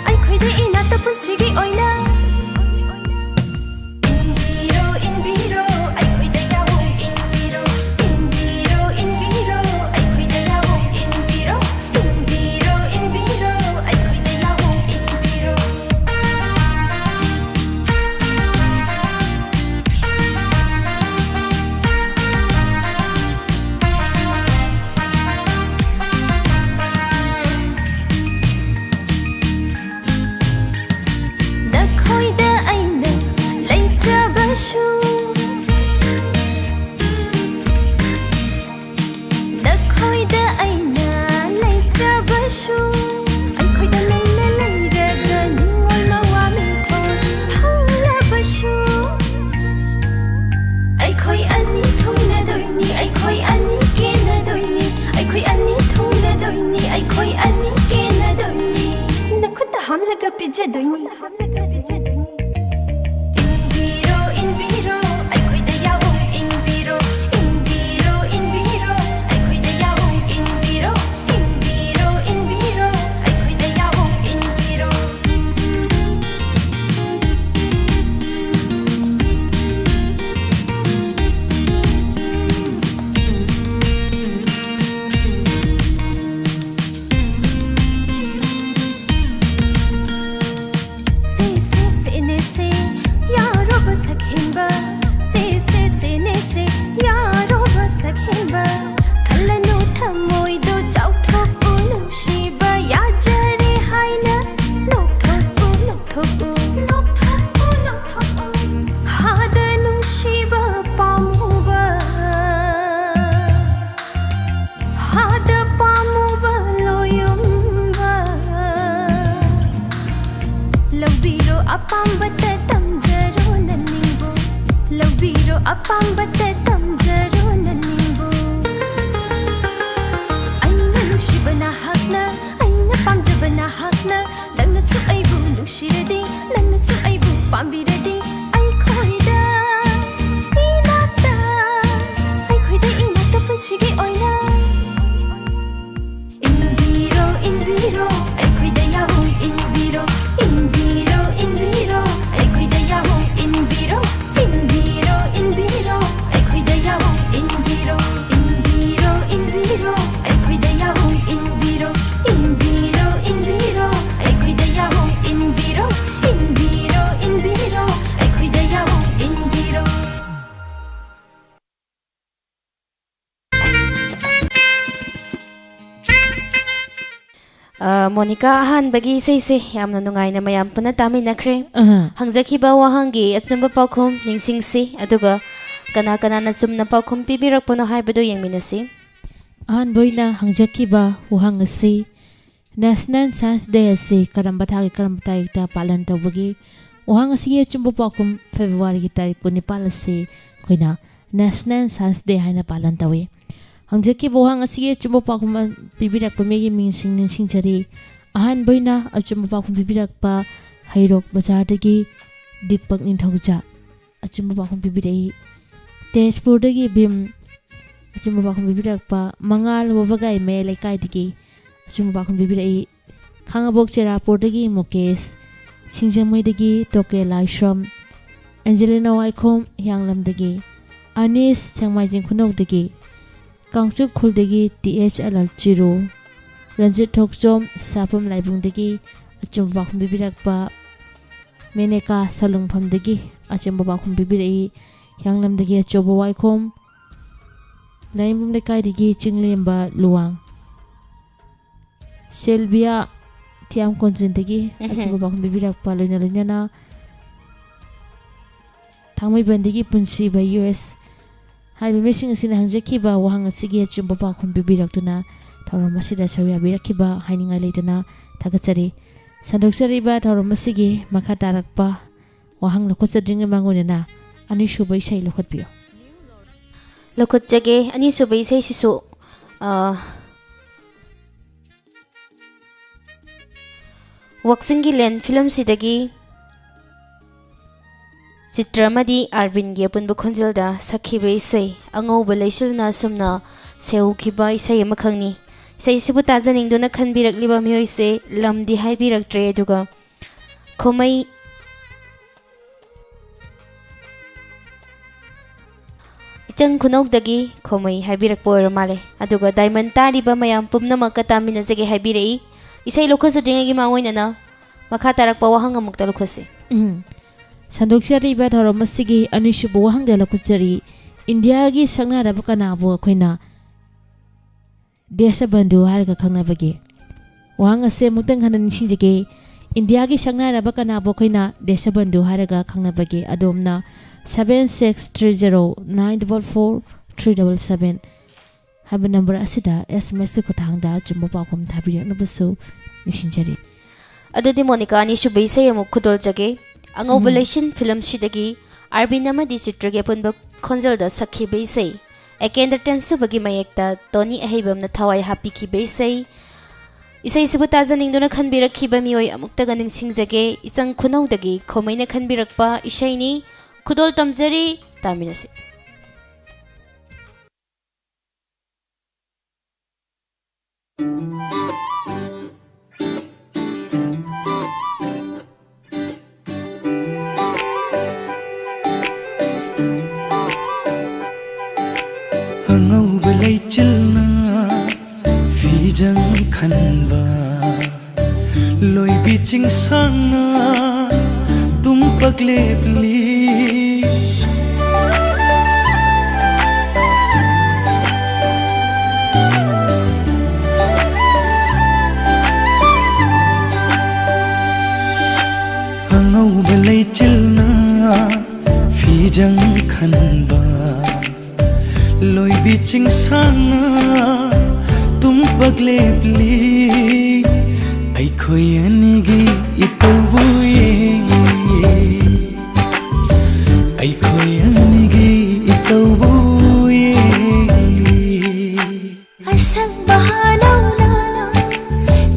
ꯑꯩꯈꯣꯏꯗ ꯏꯅꯥꯛꯇ ꯄꯨꯟꯁꯤꯒꯤ ꯑꯣꯏꯅ ꯏꯟꯕꯤꯔꯣ, ꯏꯟꯕꯤꯔꯣ, ꯑꯩꯈꯣꯏꯗ ꯌꯥꯑꯣꯡ ꯏꯟꯕꯤꯔꯣ, ꯏꯟꯕꯤꯔꯣ, ꯏꯟꯕꯤꯔꯣ, ꯑꯩꯈꯣꯏꯗ ꯌꯥꯑꯣꯡ ꯏꯟꯕꯤꯔꯣ, ꯏꯟꯕꯤꯔꯣ, ꯏꯟꯕꯤꯔꯣ, ꯑꯩꯈꯣꯏꯗ ꯌꯥꯑꯣꯡ ꯏꯟꯕꯤꯔꯣ꯫ ꯅꯈꯣꯏꯗ ꯑꯩꯅ ꯂꯩꯇ꯭ꯔꯕꯁꯨ, ꯅꯈꯣꯏꯗ ꯑꯩꯅ ꯂꯩꯇ꯭ꯔꯕꯁꯨ, ꯑꯩꯈꯣꯏꯗ ꯅꯪꯅ ꯂꯩꯔꯒ ꯅꯤꯡꯉꯣꯜ ꯃꯋꯥ ꯃꯤꯡꯊꯣꯜ ꯐꯪꯂꯕꯁꯨ, ꯑꯩꯈꯣꯏ ꯑꯅꯤ ꯊꯨꯡꯅꯗꯣꯏꯅꯤ, ꯑꯩꯈꯣꯏ ꯑꯅꯤ ꯀꯦꯅꯗꯣꯏꯅꯤ, ꯑꯩꯈꯣꯏ ꯑꯅꯤ ꯊꯨꯡꯅꯗꯣꯏꯅꯤ, ꯑꯩꯈꯣꯏ ꯑꯅꯤ ꯀꯦꯅꯗꯣꯏꯅꯤ꯫ ꯅꯈꯨꯠꯇ ꯍꯥꯝꯂꯒ ꯄꯤꯖꯗꯣꯏꯅꯤ꯫ ꯏꯟꯕꯤꯔꯣ, ꯏꯟꯕꯤꯔꯣ, ꯑꯩꯈꯣꯏꯗ ꯌꯥꯑꯣꯡ ꯏꯟ ꯑꯄꯥꯝꯕꯇ ꯇꯝꯖꯔꯣ ꯅꯅꯤꯡꯕꯨ꯫ ꯑꯩꯅ ꯅꯨꯡꯁꯤꯕ ꯅꯍꯥꯛꯅ, ꯑꯩꯅ ꯄꯥꯝꯖꯕ ꯅꯍꯥꯛꯅ, ꯅꯪꯅꯁꯨ ꯑꯩꯕꯨ ꯅꯨꯡꯁꯤꯔꯗꯤ, ꯅꯪꯅꯁꯨ ꯑꯩꯕꯨ ꯄꯥꯝꯕꯤꯔꯗꯤ, ꯑꯩꯈꯣꯏꯗ ꯏꯅꯥꯛꯇ, ꯑꯩꯈꯣꯏꯗ ꯏꯅꯥꯛꯇ ꯄꯨꯟꯁꯤꯒꯤ ꯑꯣꯏꯅ ꯏꯟꯕꯤꯔꯣ, ꯏꯟꯕꯤꯔꯣ, ꯑꯩꯈꯣꯏꯗ ꯌꯥꯍꯧ ꯏꯟꯕꯤꯔꯣ, ꯏꯟꯕꯤꯔꯣ, ꯏꯟꯕꯤꯔꯣ, ꯑꯩꯈꯣꯏꯗ ꯌꯥꯍꯧ ꯏꯟꯕꯤꯔꯣ, ꯏꯟꯕꯤꯔꯣ, ꯏꯟꯕꯤꯔꯣ, ꯑꯩꯈꯣꯏꯗ ꯌꯥꯍꯧ ꯏꯟꯕꯤꯔꯣ, ꯏꯟꯕꯤꯔꯣ, ꯏꯟꯕꯤꯔꯣ, ꯑꯩꯈꯣꯏꯗ ꯌꯥꯍꯧ ꯏꯟꯕꯤꯔꯣ, ꯏꯟꯕꯤꯔꯣ, ꯏꯟꯕꯤꯔꯣ, ꯑꯩꯈꯣꯏꯗ ꯌꯥꯍꯧ ꯏꯟꯕꯤꯔꯣ, ꯏꯟꯕꯤꯔꯣ, ꯏꯟꯕꯤꯔꯣ, ꯑꯩꯈꯣꯏꯗ ꯌꯥꯍꯧ ꯏꯟꯕꯤꯔꯣ꯫ ꯑ, ꯃꯣꯅꯤꯀꯥ, ꯑꯍꯥꯟꯕꯒꯤ ꯏꯁꯩꯁꯦ ꯌꯥꯝꯅ ꯅꯨꯡꯉꯥꯏꯅ ꯃꯌꯥꯝ ꯄꯨꯟꯅ ꯇꯥꯃꯤꯟꯅꯈ꯭ꯔꯦ꯫ ꯑꯍ꯫ ꯍꯪꯖꯈꯤꯕ ꯋꯥꯍꯪꯒꯤ ꯑꯆꯨꯝꯕ ꯄꯥꯎꯈꯨꯝ ꯅꯤꯡꯁꯤꯡꯁꯤ, ꯑꯗꯨꯒ ꯀꯅꯥ ꯀꯅꯥꯅ ꯆꯨꯝꯅ ꯄꯥꯎꯈꯨꯝ ꯄꯤꯕꯤꯔꯛꯄꯅꯣ ꯍꯥꯏꯕꯗꯨ ꯌꯦꯡꯃꯤꯟꯅꯁꯤ꯫ ꯑꯍꯥꯟꯕ ꯑꯣꯏꯅ ꯍꯪꯖꯈꯤꯕ ꯋꯥꯍꯪ ꯑꯁꯤ, National Science Day ꯑꯁꯤ ꯀꯔꯝꯕ ꯊꯥꯒꯤ ꯀꯔꯝꯕ ꯇꯥꯔꯤꯛꯇ ꯄꯥꯂꯟ ꯇꯧꯕꯒꯦ? ꯋꯥꯍꯪ ꯑꯁꯤꯒꯤ ꯑꯆꯨꯝꯕ ꯄꯥꯎꯈꯨꯝ, ꯐꯦꯕ꯭ꯔꯨꯋꯥꯔꯤꯒꯤ ꯇꯥꯔꯤꯛ ꯀꯨꯟꯅꯤꯄꯥꯜ ꯑꯁꯤ ꯑꯩꯈꯣꯏꯅ National Science Day ꯍꯥꯏꯅ ꯄꯥꯂꯟ ꯇꯧꯏ꯫ ꯍꯪꯖꯈꯤꯕ ꯋꯥꯍꯪ ꯑꯁꯤꯒꯤ ꯑꯆꯨꯝꯕ ꯄꯥꯎꯈꯨꯝ ꯄꯤꯕꯤꯔꯛꯄ ꯃꯤꯒꯤ ꯃꯤꯡꯁꯤꯡ ꯅꯤꯡꯁꯤꯡꯖꯔꯤ꯫ ꯑꯍꯥꯟꯕ ꯑꯣꯏꯅ ꯑꯆꯨꯝꯕ ꯄꯥꯎꯈꯨꯝ ꯄꯤꯕꯤꯔꯛꯄ ꯍꯩꯔꯣꯛ ꯕꯖꯥꯔꯗꯒꯤ ꯗꯤꯄꯛ ꯅꯤꯡꯊꯧꯖꯥ ꯑꯆꯨꯝꯕ ꯄꯥꯎꯈꯨꯝ ꯄꯤꯕꯤꯔꯛꯏ꯫ ꯇꯦꯖꯄꯨꯔꯗꯒꯤ ꯚꯤꯝ ꯑꯆꯨꯝꯕ ꯄꯥꯎꯈꯨꯝ ꯄꯤꯕꯤꯔꯛꯄ, ꯃꯉꯥꯜ ꯋꯥꯕꯒꯥꯏ ꯃꯌꯥꯏ ꯂꯩꯀꯥꯏꯗꯒꯤ ꯑꯆꯨꯝꯕ ꯄꯥꯎꯈꯨꯝ ꯄꯤꯕꯤꯔꯛꯏ꯫ ꯈꯥꯉꯕꯣꯛ ꯆꯦꯔꯥꯄꯨꯔꯗꯒꯤ ꯃꯨꯀꯦꯁ, ꯁꯤꯡꯖꯃꯩꯗꯒꯤ ꯇꯣꯀꯦ ꯂꯥꯏꯁ꯭ꯔꯝ, ꯑꯦꯟꯖꯦꯂꯤꯅꯥ ꯋꯥꯏꯈꯣꯝ ꯍꯤꯌꯥꯡꯂꯝꯗꯒꯤ, ꯑꯅꯤꯁ ꯁꯦꯡꯃꯥꯏꯖꯤꯡ ꯈꯨꯅꯧꯗꯒꯤ, ꯀꯥꯡꯆꯨꯞ ꯈꯨꯜꯗꯒꯤ ꯇꯤ ꯑꯦꯆ ꯑꯂꯜ ꯆꯤꯔꯨ, ꯔꯟꯖꯤꯠ ꯊꯣꯛꯆꯣꯝ ꯁꯥꯐꯝ ꯂꯥꯏꯕꯨꯡꯗꯒꯤ ꯑꯆꯨꯝꯕ ꯄꯥꯎꯈꯨꯝ ꯄꯤꯕꯤꯔꯛꯄ, ꯃꯦꯅꯦꯀꯥ ꯁꯂꯨꯡꯐꯝꯗꯒꯤ ꯑꯆꯨꯝꯕ ꯄꯥꯎꯈꯨꯝ ꯄꯤꯕꯤꯔꯛꯏ꯫ ꯍꯤꯌꯥꯡꯂꯝꯗꯒꯤ ꯑꯆꯧꯕ ꯋꯥꯏꯈꯣꯝ, ꯂꯥꯏꯌꯦꯡꯕꯝ ꯂꯩꯀꯥꯏꯗꯒꯤ ꯆꯤꯡꯂꯦꯝꯕ ꯂꯨꯋꯥꯡ, ꯁꯦꯜꯕꯤꯌꯥ ꯊꯤꯌꯥꯝ ꯀꯣꯟꯖꯤꯟꯗꯒꯤ ꯎꯝꯍꯨꯝ꯫ ꯑꯆꯨꯝꯕ ꯄꯥꯎꯈꯨꯝ ꯄꯤꯕꯤꯔꯛꯄ, ꯂꯣꯏꯅ ꯂꯣꯏꯅꯅ ꯊꯥꯡꯃꯩꯕꯟꯗꯒꯤ ꯄꯨꯟꯁꯤꯕ ꯌꯨ ꯑꯦꯁ ꯍꯥꯏꯔꯤꯕ ꯃꯤꯁꯤꯡ ꯑꯁꯤꯅ ꯍꯪꯖꯈꯤꯕ ꯋꯥꯍꯪ ꯑꯁꯤꯒꯤ ꯑꯆꯨꯝꯕ ꯄꯥꯎꯈꯨꯝ ꯄꯤꯕꯤꯔꯛꯇꯨꯅ ꯊꯧꯔꯝ ꯑꯁꯤꯗ ꯁꯔꯨꯛ ꯌꯥꯕꯤꯔꯛꯈꯤꯕ ꯍꯥꯏꯅꯤꯡꯉꯥꯏ ꯂꯩꯇꯅ ꯊꯥꯒꯠꯆꯔꯤ꯫ ꯁꯟꯗꯣꯛꯆꯔꯤꯕ ꯊꯧꯔꯝ ꯑꯁꯤꯒꯤ ꯃꯈꯥ ꯇꯥꯔꯛꯄ ꯋꯥꯍꯪ ꯂꯧꯈꯠꯆꯗ꯭ꯔꯤꯉꯩ ꯃꯥꯡꯑꯣꯏꯅꯅ ꯑꯅꯤꯁꯨꯕ ꯏꯁꯩ ꯂꯧꯈꯠꯄꯤꯌꯨ꯫ ꯂꯧꯈꯠꯆꯒꯦ꯫ ꯑꯅꯤꯁꯨꯕ ꯏꯁꯩꯁꯤꯁꯨ, ꯑ, ꯋꯥꯛꯆꯤꯡꯒꯤ ꯂꯦꯟ ꯐꯤꯂꯝꯁꯤꯗꯒꯤ ꯆꯤꯇ꯭ꯔ ꯑꯃꯗꯤ ꯑꯥꯔꯕꯤꯟꯒꯤ ꯑꯄꯨꯟꯕ ꯈꯣꯟꯖꯦꯜꯗ ꯁꯛꯈꯤꯕ ꯏꯁꯩ ꯑꯉꯧꯕ ꯂꯩꯆꯤꯜꯅ ꯑꯁꯨꯝꯅ ꯁꯦꯍꯧꯈꯤꯕ ꯏꯁꯩ ꯑꯃꯈꯛꯅꯤ꯫ ꯏꯁꯩꯁꯤꯕꯨ ꯇꯥꯖꯅꯤꯡꯗꯨꯅ ꯈꯟꯕꯤꯔꯛꯂꯤꯕ ꯃꯤꯑꯣꯏꯁꯦ ꯂꯝꯗꯤ ꯍꯥꯏꯕꯤꯔꯛꯇ꯭ꯔꯦ, ꯑꯗꯨꯒ ꯈꯣꯃꯩ ꯏꯆꯪ ꯈꯨꯅꯧꯗꯒꯤ ꯈꯣꯃꯩ ꯍꯥꯏꯕꯤꯔꯛꯄ ꯑꯣꯏꯔ ꯃꯥꯜꯂꯦ꯫ ꯑꯗꯨꯒ ꯗꯥꯏꯃꯟ ꯇꯥꯔꯤꯕ ꯃꯌꯥꯝ ꯄꯨꯝꯅꯃꯛꯀ ꯇꯥꯃꯤꯟꯅꯖꯒꯦ ꯍꯥꯏꯕꯤꯔꯛꯏ꯫ ꯏꯁꯩ ꯂꯧꯈꯠꯆꯗ꯭ꯔꯤꯉꯩꯒꯤ ꯃꯥꯡꯑꯣꯏꯅꯅ ꯃꯈꯥ ꯇꯥꯔꯛꯄ ꯋꯥꯍꯪ ꯑꯃꯨꯛꯇ ꯂꯧꯈꯠꯁꯤ꯫ ꯎꯝ꯫ ꯁꯟꯗꯣꯛꯆꯔꯤꯕ ꯊꯧꯔꯝ ꯑꯁꯤꯒꯤ ꯑꯅꯤꯁꯨꯕ ꯋꯥꯍꯪꯗ ꯂꯧꯈꯠꯆꯔꯤ, ꯏꯟꯗꯤꯌꯥꯒꯤ ꯁꯛꯅꯥꯏꯔꯕ ꯀꯅꯥꯕꯨ ꯑꯩꯈꯣꯏꯅ ꯗꯦꯁꯕꯟꯙꯨ ꯍꯥꯏꯔꯒ ꯈꯪꯅꯕꯒꯦ? ꯋꯥꯍꯪ ꯑꯁꯦ ꯑꯃꯨꯛꯇꯪ ꯍꯟꯅ ꯅꯤꯡꯁꯤꯡꯖꯒꯦ꯫ ꯏꯟꯗꯤꯌꯥꯒꯤ ꯁꯛꯅꯥꯏꯔꯕ ꯀꯅꯥꯕꯨ ꯑꯩꯈꯣꯏꯅ ꯗꯦꯁꯕꯟꯙꯨ ꯍꯥꯏꯔꯒ ꯈꯪꯅꯕꯒꯦ? ꯑꯗꯣꯝꯅ seven six three zero nine double four three double seven ꯍꯥꯏꯕ ꯅꯝꯕꯔ ꯑꯁꯤꯗ ꯑꯦꯁ ꯑꯦꯝ ꯑꯦꯁꯀꯤ ꯈꯨꯠꯊꯥꯡꯗ ꯑꯆꯨꯝꯕ ꯄꯥꯎꯈꯨꯝ ꯊꯥꯕꯤꯔꯛꯅꯕꯁꯨ ꯅꯤꯡꯁꯤꯡꯖꯔꯤ꯫ ꯑꯗꯨꯗꯤ ꯃꯣꯅꯤꯀꯥ, ꯑꯅꯤꯁꯨꯕ ꯏꯁꯩ ꯑꯃꯨꯛ ꯈꯨꯗꯣꯜꯖꯒꯦ꯫ ꯑꯉꯧꯕ ꯎꯝ꯫ ꯂꯩꯆꯤꯟ ꯐꯤꯂꯝꯁꯤꯗꯒꯤ ꯑꯥꯔꯕꯤꯟ ꯑꯃꯗꯤ ꯆꯤꯇ꯭ꯔꯒꯤ ꯑꯄꯨꯟꯕ ꯈꯣꯟꯖꯦꯜꯗ ꯁꯛꯈꯤꯕ ꯏꯁꯩ ꯑꯦꯀꯦꯟꯗ꯭ꯔ ꯇꯦꯟꯁꯨꯕꯒꯤ ꯃꯌꯦꯛꯇ ꯇꯣꯅꯤ ꯑꯍꯩꯕꯝꯅ ꯊꯋꯥꯏ ꯍꯥꯞꯄꯤꯈꯤꯕ ꯏꯁꯩ꯫ ꯏꯁꯩꯁꯤꯕꯨ ꯇꯥꯖꯅꯤꯡꯗꯨꯅ ꯈꯟꯕꯤꯔꯛꯈꯤꯕ ꯃꯤꯑꯣꯏ ꯑꯃꯨꯛꯇꯒ ꯅꯤꯡꯁꯤꯡꯖꯒꯦ꯫ ꯏꯆꯪ ꯈꯨꯅꯧꯗꯒꯤ ꯈꯣꯃꯩꯅ ꯈꯟꯕꯤꯔꯛꯄ ꯏꯁꯩꯅꯤ꯫ ꯈꯨꯗꯣꯜ ꯇꯝꯖꯔꯤ, ꯇꯥꯃꯤꯟꯅꯁꯤ꯫ ꯑꯉꯧꯕ ꯂꯩꯆꯤꯜꯅ ꯐꯤꯖꯪ ꯈꯟꯕ, ꯂꯣꯏꯕꯤ ꯆꯤꯡꯁꯥꯡꯅ ꯇꯨꯝꯄꯛ ꯂꯦꯞꯂꯤ꯫ ꯑꯉꯧꯕ ꯂꯩꯆꯤꯜꯅ ꯐꯤꯖꯪ ꯈꯟꯕ, ꯂꯣꯏꯕꯤ ꯆꯤꯡꯁꯥꯡꯅ ꯇꯨꯝꯄꯛ ꯂꯦꯞꯂꯤ꯫ ꯑꯩꯈꯣꯏ ꯑꯅꯤꯒꯤ ꯏꯇꯧꯕꯨ ꯌꯦꯡꯂꯤ꯫ ꯑꯩꯈꯣꯏ ꯑꯩꯈꯣꯏ ꯑꯅꯤꯒꯤ ꯏꯇꯧꯕꯨ ꯌꯦꯡꯂꯤ꯫ ꯑꯁꯪꯕ ꯍꯥꯅꯧꯅ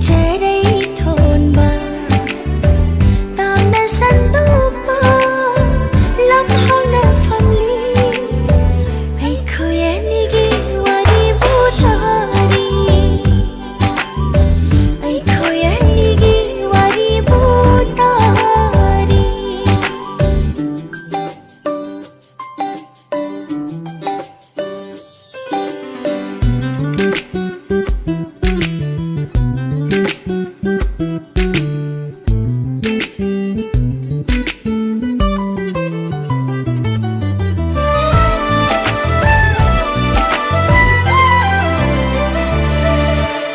ꯆꯔꯩ ꯊꯣꯟꯕ, ꯇꯥꯝꯅ ꯁꯟꯗꯣꯛꯄ ꯂꯝꯍꯥꯡꯅ ꯐꯝꯂꯤ꯫ ꯑꯩꯈꯣꯏ ꯑꯅꯤꯒꯤ ꯋꯥꯔꯤꯕꯨ ꯇꯥꯔꯤ꯫ ꯑꯩꯈꯣꯏ ꯑꯅꯤꯒꯤ ꯋꯥꯔꯤꯕꯨ ꯇꯥꯔꯤ꯫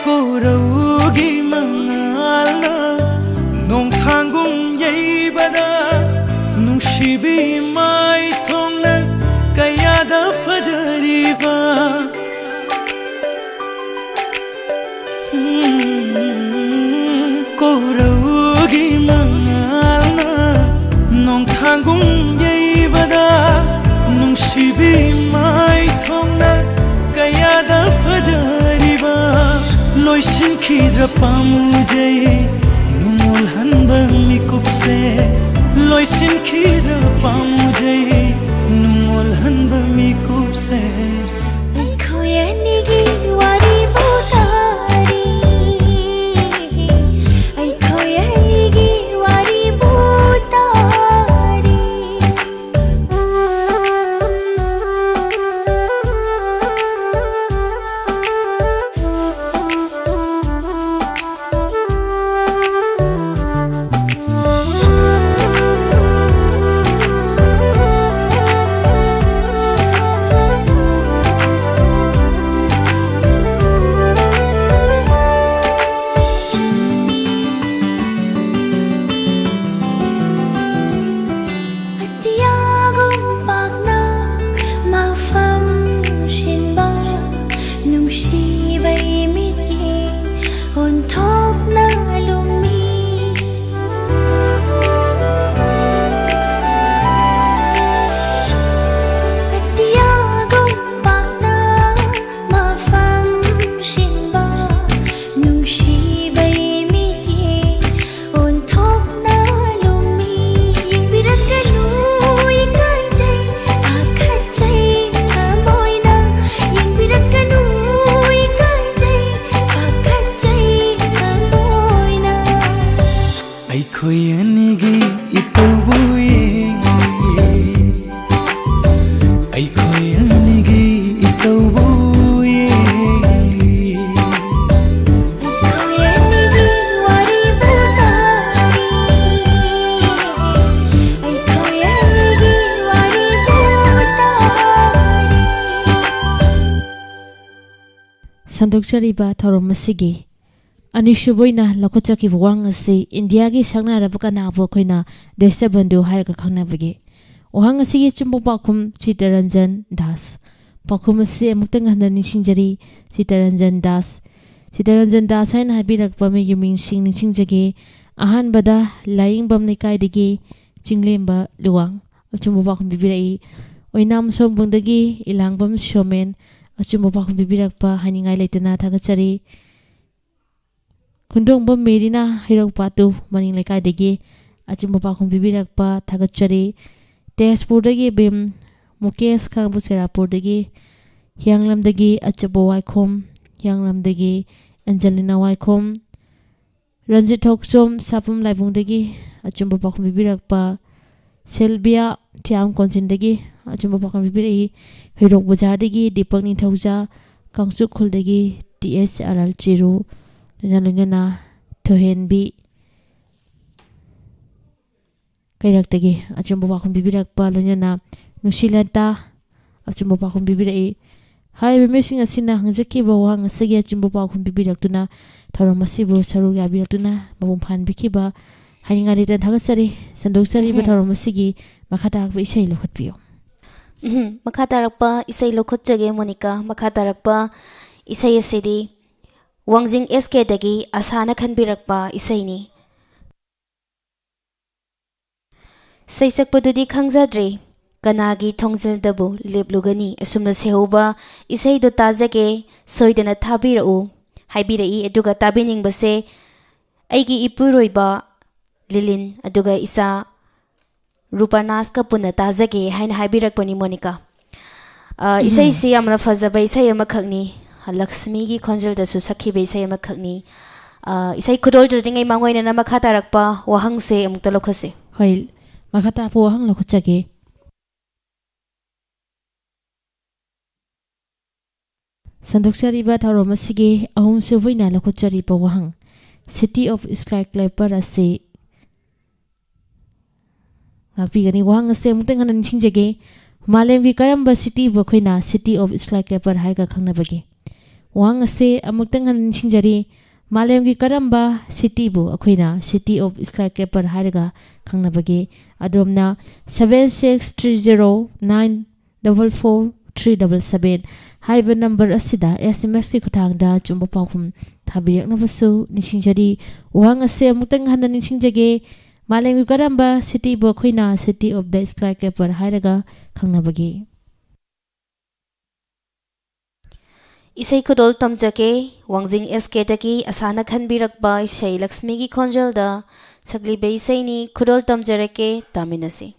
ꯀꯣꯔꯧꯒꯤ ꯃꯉꯥꯜꯅ ꯅꯣꯡꯊꯥꯡꯒꯨꯝ ꯌꯩꯕꯗ, ꯅꯨꯡꯁꯤꯕꯤ ꯃꯥꯏꯊꯣꯡꯅ ꯀꯌꯥꯗ ꯐꯖꯔꯤꯕ꯫ ꯎꯝ, ꯀꯣꯔꯧꯒꯤ ꯃꯉꯥꯜꯅ ꯅꯣꯡꯊꯥꯡꯒꯨꯝ ꯌꯩꯕꯗ, ꯅꯨꯡꯁꯤꯕꯤ ꯃꯥꯏꯊꯣꯡꯅ ꯀꯌꯥꯗ ꯐꯖꯔꯤꯕ꯫ ꯂꯣꯏꯁꯤꯟꯈꯤꯗ꯭ꯔ ꯄꯥꯝꯃꯨꯖꯩ ꯅꯨꯡꯉꯣꯜꯍꯟꯕ ꯃꯤꯀꯨꯞꯁꯦ, ꯂꯣꯏꯁꯤꯟꯈꯤꯗ꯭ꯔ ꯄꯥꯝꯃꯨꯖꯩ ꯅꯨꯡꯉꯣꯜꯍꯟꯕ ꯃꯤꯀꯨꯞꯁꯦ꯫ ꯑꯩꯈꯣꯏ ꯑꯅꯤꯒꯤ ꯋꯥꯔꯤꯕꯨ ꯇꯥꯔꯤ꯫ ꯑꯩꯈꯣꯏ ꯑꯅꯤꯒꯤ ꯋꯥꯔꯤꯕꯨ ꯇꯥꯔꯤ꯫ ꯍꯟꯗꯣꯛꯆꯔꯤꯕ ꯊꯧꯔꯝ ꯑꯁꯤꯒꯤ ꯑꯅꯤꯁꯨꯕ ꯑꯣꯏꯅ ꯂꯧꯈꯠꯆꯈꯤꯕ ꯋꯥꯍꯪ ꯑꯁꯤ ꯏꯟꯗꯤꯌꯥꯒꯤ ꯁꯛꯅꯥꯏꯔꯕ ꯀꯅꯥꯕꯨ ꯑꯩꯈꯣꯏꯅ ꯗꯦꯁꯕꯟꯙꯨ ꯍꯥꯏꯔꯒ ꯈꯪꯅꯕꯒꯦ? ꯋꯥꯍꯪ ꯑꯁꯤꯒꯤ ꯑꯆꯨꯝꯕ ꯄꯥꯎꯈꯨꯝ ꯆꯤꯇꯔꯟꯖꯟ ꯗꯥꯁ꯫ ꯄꯥꯎꯈꯨꯝ ꯑꯁꯤ ꯑꯃꯨꯛꯇꯪ ꯍꯟꯅ ꯅꯤꯡꯁꯤꯡꯖꯔꯤ, ꯆꯤꯇꯔꯟꯖꯟ ꯗꯥꯁ꯫ ꯆꯤꯇꯔꯟꯖꯟ ꯗꯥꯁ ꯍꯥꯏꯅ ꯍꯥꯏꯕꯤꯔꯛꯄ ꯃꯤꯒꯤ ꯃꯤꯡꯁꯤꯡ ꯅꯤꯡꯁꯤꯡꯖꯒꯦ꯫ ꯑꯍꯥꯟꯕꯗ ꯂꯥꯏꯌꯦꯡꯕꯝ ꯂꯩꯀꯥꯏꯗꯒꯤ ꯆꯤꯡꯂꯦꯝꯕ ꯂꯨꯋꯥꯡ ꯑꯆꯨꯝꯕ ꯄꯥꯎꯈꯨꯝ ꯄꯤꯕꯤꯔꯛꯏ꯫ ꯑꯣꯏꯅꯥꯝ ꯁꯣꯝꯕꯨꯡꯗꯒꯤ ꯏꯂꯥꯡꯕꯝ ꯁꯣꯃꯦꯟ ꯑꯆꯨꯝꯕ ꯄꯥꯎꯈꯨꯝ ꯄꯤꯕꯤꯔꯛꯄ ꯍꯥꯏꯅꯤꯡꯉꯥꯏ ꯂꯩꯇꯅ ꯊꯥꯒꯠꯆꯔꯤ꯫ ꯈꯨꯟꯗꯣꯡꯕꯝ ꯃꯦꯔꯤꯅꯥ ꯍꯩꯔꯣꯛ ꯄꯥꯠꯇꯨ ꯃꯅꯤꯡ ꯂꯩꯀꯥꯏꯗꯒꯤ ꯑꯆꯨꯝꯕ ꯄꯥꯎꯈꯨꯝ ꯄꯤꯕꯤꯔꯛꯄ ꯊꯥꯒꯠꯆꯔꯤ꯫ ꯇꯦꯖꯄꯨꯔꯗꯒꯤ ꯕꯤꯝ, ꯃꯨꯀꯦꯁ ꯈꯥꯡꯕꯨ ꯆꯦꯔꯥꯄꯨꯔꯗꯒꯤ, ꯍꯤꯌꯥꯡꯂꯝꯗꯒꯤ ꯑꯆꯧꯕ ꯋꯥꯏꯈꯣꯝ, ꯍꯤꯌꯥꯡꯂꯝꯗꯒꯤ ꯑꯦꯟꯖꯦꯂꯤꯅꯥ ꯋꯥꯏꯈꯣꯝ, ꯔꯟꯖꯤꯠ ꯊꯣꯛꯆꯣꯝ ꯁꯥꯄꯝ ꯂꯥꯏꯕꯨꯡꯗꯒꯤ ꯑꯆꯨꯝꯕ ꯄꯥꯎꯈꯨꯝ ꯄꯤꯕꯤꯔꯛꯄ, ꯁꯦꯜꯕꯤꯌꯥ ꯊꯤꯌꯥꯝ ꯀꯣꯟꯖꯤꯟꯗꯒꯤ ꯑꯆꯨꯝꯕ ꯄꯥꯎꯈꯨꯝ ꯄꯤꯕꯤꯔꯛꯏ, ꯍꯩꯔꯣꯛ ꯕꯖꯥꯔꯗꯒꯤ ꯗꯤꯄꯛ ꯅꯤꯡꯊꯧꯖꯥ, ꯀꯥꯡꯆꯨꯈꯨꯜꯗꯒꯤ ꯇꯤ ꯑꯦꯁ ꯑꯥꯔ ꯑꯦꯜ ꯆꯤꯔꯨ, ꯂꯣꯏꯅ ꯂꯣꯏꯅꯅ ꯊꯣꯏꯍꯦꯟꯕꯤ ꯀꯩꯔꯛꯇꯒꯤ ꯑꯆꯨꯝꯕ ꯄꯥꯎꯈꯨꯝ ꯄꯤꯕꯤꯔꯛꯄ, ꯂꯣꯏꯅꯅ ꯅꯨꯡꯁꯤꯂꯇꯥ ꯑꯆꯨꯝꯕ ꯄꯥꯎꯈꯨꯝ ꯄꯤꯕꯤꯔꯛꯏ꯫ ꯍꯥꯏꯔꯤꯕ ꯃꯤꯑꯣꯏꯁꯤꯡ ꯑꯁꯤꯅ ꯍꯪꯖꯈꯤꯕ ꯋꯥꯍꯪ ꯑꯁꯤꯒꯤ ꯑꯆꯨꯝꯕ ꯄꯥꯎꯈꯨꯝ ꯄꯤꯕꯤꯔꯛꯇꯨꯅ ꯊꯧꯔꯝ ꯑꯁꯤꯕꯨ ꯁꯔꯨꯛ ꯌꯥꯕꯤꯔꯛꯇꯨꯅ ꯃꯄꯨꯡ ꯐꯥꯍꯟꯕꯤꯈꯤꯕ ꯍꯥꯏꯅꯤꯡꯉꯥꯏ ꯂꯩꯇꯅ ꯊꯥꯒꯠꯆꯔꯤ꯫ ꯁꯟꯗꯣꯛꯆꯔꯤꯕ ꯎꯝ꯫ ꯊꯧꯔꯝ ꯑꯁꯤꯒꯤ ꯃꯈꯥ ꯇꯥꯔꯛꯄ ꯏꯁꯩ ꯂꯧꯈꯠꯄꯤꯌꯨ꯫ ꯎꯝ, ꯃꯈꯥ ꯇꯥꯔꯛꯄ ꯏꯁꯩ ꯂꯧꯈꯠꯆꯒꯦ ꯃꯣꯅꯤꯀꯥ꯫ ꯃꯈꯥ ꯇꯥꯔꯛꯄ ꯏꯁꯩ ꯑꯁꯤꯗꯤ ꯋꯥꯡꯖꯤꯡ ꯑꯦꯁ ꯀꯦꯗꯒꯤ ꯑꯁꯥꯅ ꯈꯟꯕꯤꯔꯛꯄ ꯏꯁꯩꯅꯤ꯫ ꯁꯩꯁꯛꯄꯗꯨꯗꯤ ꯈꯪꯖꯗ꯭ꯔꯦ, ꯀꯅꯥꯒꯤ ꯊꯣꯡꯖꯤꯜꯗꯕꯨ ꯂꯦꯞꯂꯨꯒꯅꯤ? ꯑꯁꯨꯝꯅ ꯁꯩꯍꯧꯕ ꯏꯁꯩꯗꯣ ꯇꯥꯖꯒꯦ, ꯁꯣꯏꯗꯅ ꯊꯥꯕꯤꯔꯛꯎ ꯍꯥꯏꯕꯤꯔꯛꯏ꯫ ꯑꯗꯨꯒ ꯇꯥꯕꯤꯅꯤꯡꯕꯁꯦ ꯑꯩꯒꯤ ꯏꯄꯨꯔꯣꯏꯕ ꯂꯤꯂꯤꯟ ꯑꯗꯨꯒ ꯏꯆꯥ ꯔꯨꯄꯔꯅꯥꯁꯀ ꯄꯨꯟꯅ ꯇꯥꯖꯒꯦ ꯍꯥꯏꯅ ꯍꯥꯏꯕꯤꯔꯛꯄꯅꯤ, ꯃꯣꯅꯤꯀꯥ꯫ ꯑ, ꯎꯝ꯫ ꯏꯁꯩꯁꯤ ꯌꯥꯝꯅ ꯐꯖꯕ ꯏꯁꯩ ꯑꯃꯈꯛꯅꯤ, ꯂꯛꯁꯃꯤꯒꯤ ꯈꯣꯟꯖꯦꯜꯗꯁꯨ ꯁꯛꯈꯤꯕ ꯏꯁꯩ ꯑꯃꯈꯛꯅꯤ꯫ ꯑ, ꯏꯁꯩ ꯈꯨꯗꯣꯜ ꯇꯧꯗ꯭ꯔꯤꯉꯩ ꯃꯥꯡꯑꯣꯏꯅꯅ ꯃꯈꯥ ꯇꯥꯔꯛꯄ ꯋꯥꯍꯪꯁꯦ ꯑꯃꯨꯛꯇ ꯂꯧꯈꯠꯁꯤ꯫ ꯍꯣꯏ, ꯃꯈꯥ ꯇꯥꯔꯛꯄ ꯋꯥꯍꯪ ꯂꯧꯈꯠꯆꯒꯦ꯫ ꯁꯟꯗꯣꯛꯆꯔꯤꯕ ꯊꯧꯔꯝ ꯑꯁꯤꯒꯤ ꯑꯍꯨꯝꯁꯨꯕ ꯑꯣꯏꯅ ꯂꯧꯈꯠꯆꯔꯤꯕ ꯋꯥꯍꯪ, City of Skyscraper ꯑꯁꯤ ꯉꯥꯛꯄꯤꯒꯅꯤ꯫ ꯋꯥꯍꯪ ꯑꯁꯤ ꯑꯃꯨꯛꯇꯪ ꯍꯟꯅ ꯅꯤꯡꯁꯤꯡꯖꯒꯦ꯫ ꯃꯥꯂꯦꯝꯒꯤ ꯀꯔꯝꯕ ꯁꯤꯇꯤꯕꯨ ꯑꯩꯈꯣꯏꯅ City of Skyscraper ꯍꯥꯏꯔꯒ ꯈꯪꯅꯕꯒꯦ? ꯋꯥꯍꯪ ꯑꯁꯦ ꯑꯃꯨꯛꯇꯪ ꯍꯟꯅ ꯅꯤꯡꯁꯤꯡꯖꯔꯤ꯫ ꯃꯥꯂꯦꯝꯒꯤ ꯀꯔꯝꯕ ꯁꯤꯇꯤꯕꯨ ꯑꯩꯈꯣꯏꯅ City of Skyscraper ꯍꯥꯏꯔꯒ ꯈꯪꯅꯕꯒꯦ? ꯑꯗꯣꯝꯅ seven six three zero nine double four three double seven ꯍꯥꯏꯕ ꯅꯝꯕꯔ ꯑꯁꯤꯗ S M S ꯀꯤ ꯈꯨꯠꯊꯥꯡꯗ ꯑꯆꯨꯝꯕ ꯄꯥꯎꯈꯨꯝ ꯊꯥꯕꯤꯔꯛꯅꯕꯁꯨ ꯅꯤꯡꯁꯤꯡꯖꯔꯤ꯫ ꯋꯥꯍꯪ ꯑꯁꯦ ꯑꯃꯨꯛꯇꯪ ꯍꯟꯅ ꯅꯤꯡꯁꯤꯡꯖꯒꯦ꯫ ꯃꯥꯂꯦꯝꯒꯤ ꯀꯔꯝꯕ ꯁꯤꯇꯤꯕꯨ ꯑꯩꯈꯣꯏꯅ City of the Skyscraper ꯍꯥꯏꯔꯒ ꯈꯪꯅꯕꯒꯦ? ꯏꯁꯩ ꯈꯨꯗꯣꯜ ꯇꯝꯖꯒꯦ꯫ ꯋꯥꯡꯖꯤꯡ S K ꯗꯒꯤ ꯑꯁꯥꯅ ꯈꯟꯕꯤꯔꯛꯄ ꯏꯁꯩ ꯂꯛꯁꯃꯤꯒꯤ ꯈꯣꯟꯖꯦꯜꯗ ꯁꯛꯂꯤꯕ ꯏꯁꯩꯅꯤ꯫ ꯈꯨꯗꯣꯜ ꯇꯝꯖꯔꯛꯀꯦ, ꯇꯥꯃꯤꯟꯅꯁꯤ꯫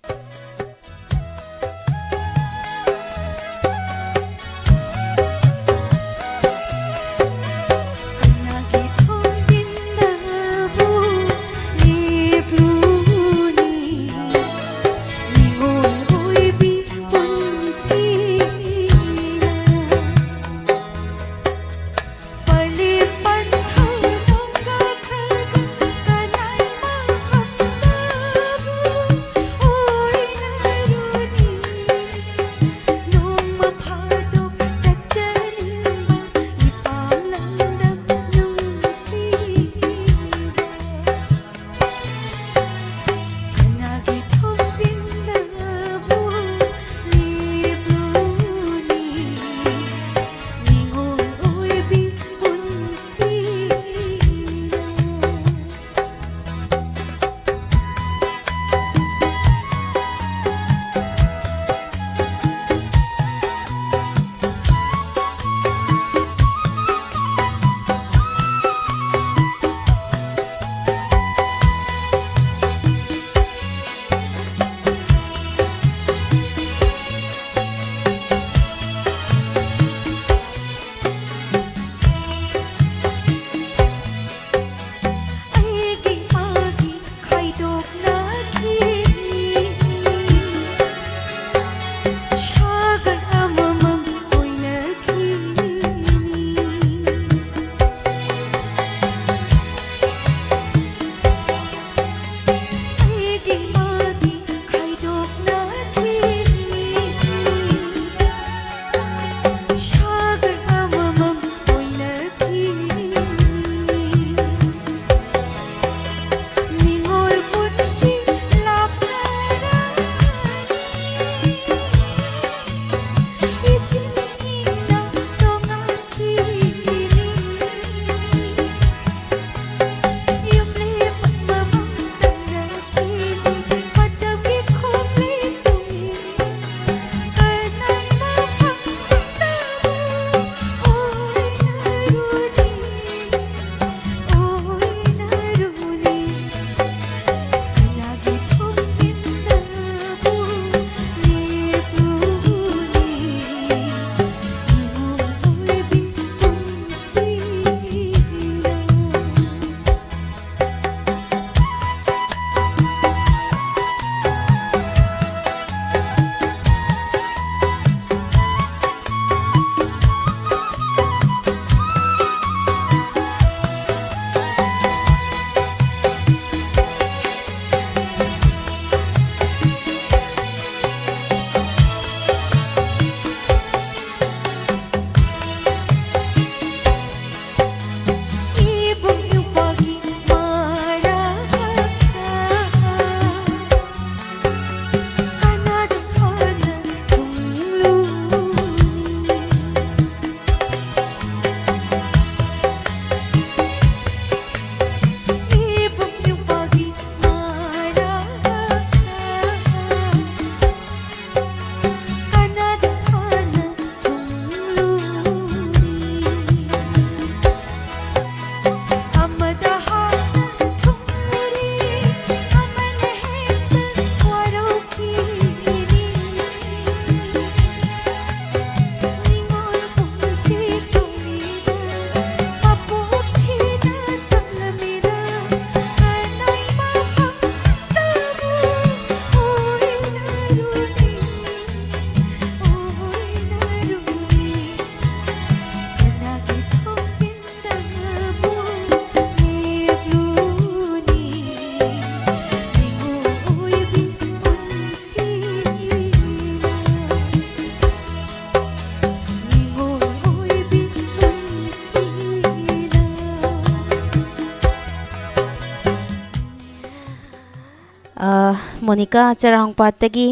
ꯃꯣꯅꯤꯀꯥ ꯆꯔꯥꯡꯄꯥꯠꯇꯒꯤ꯫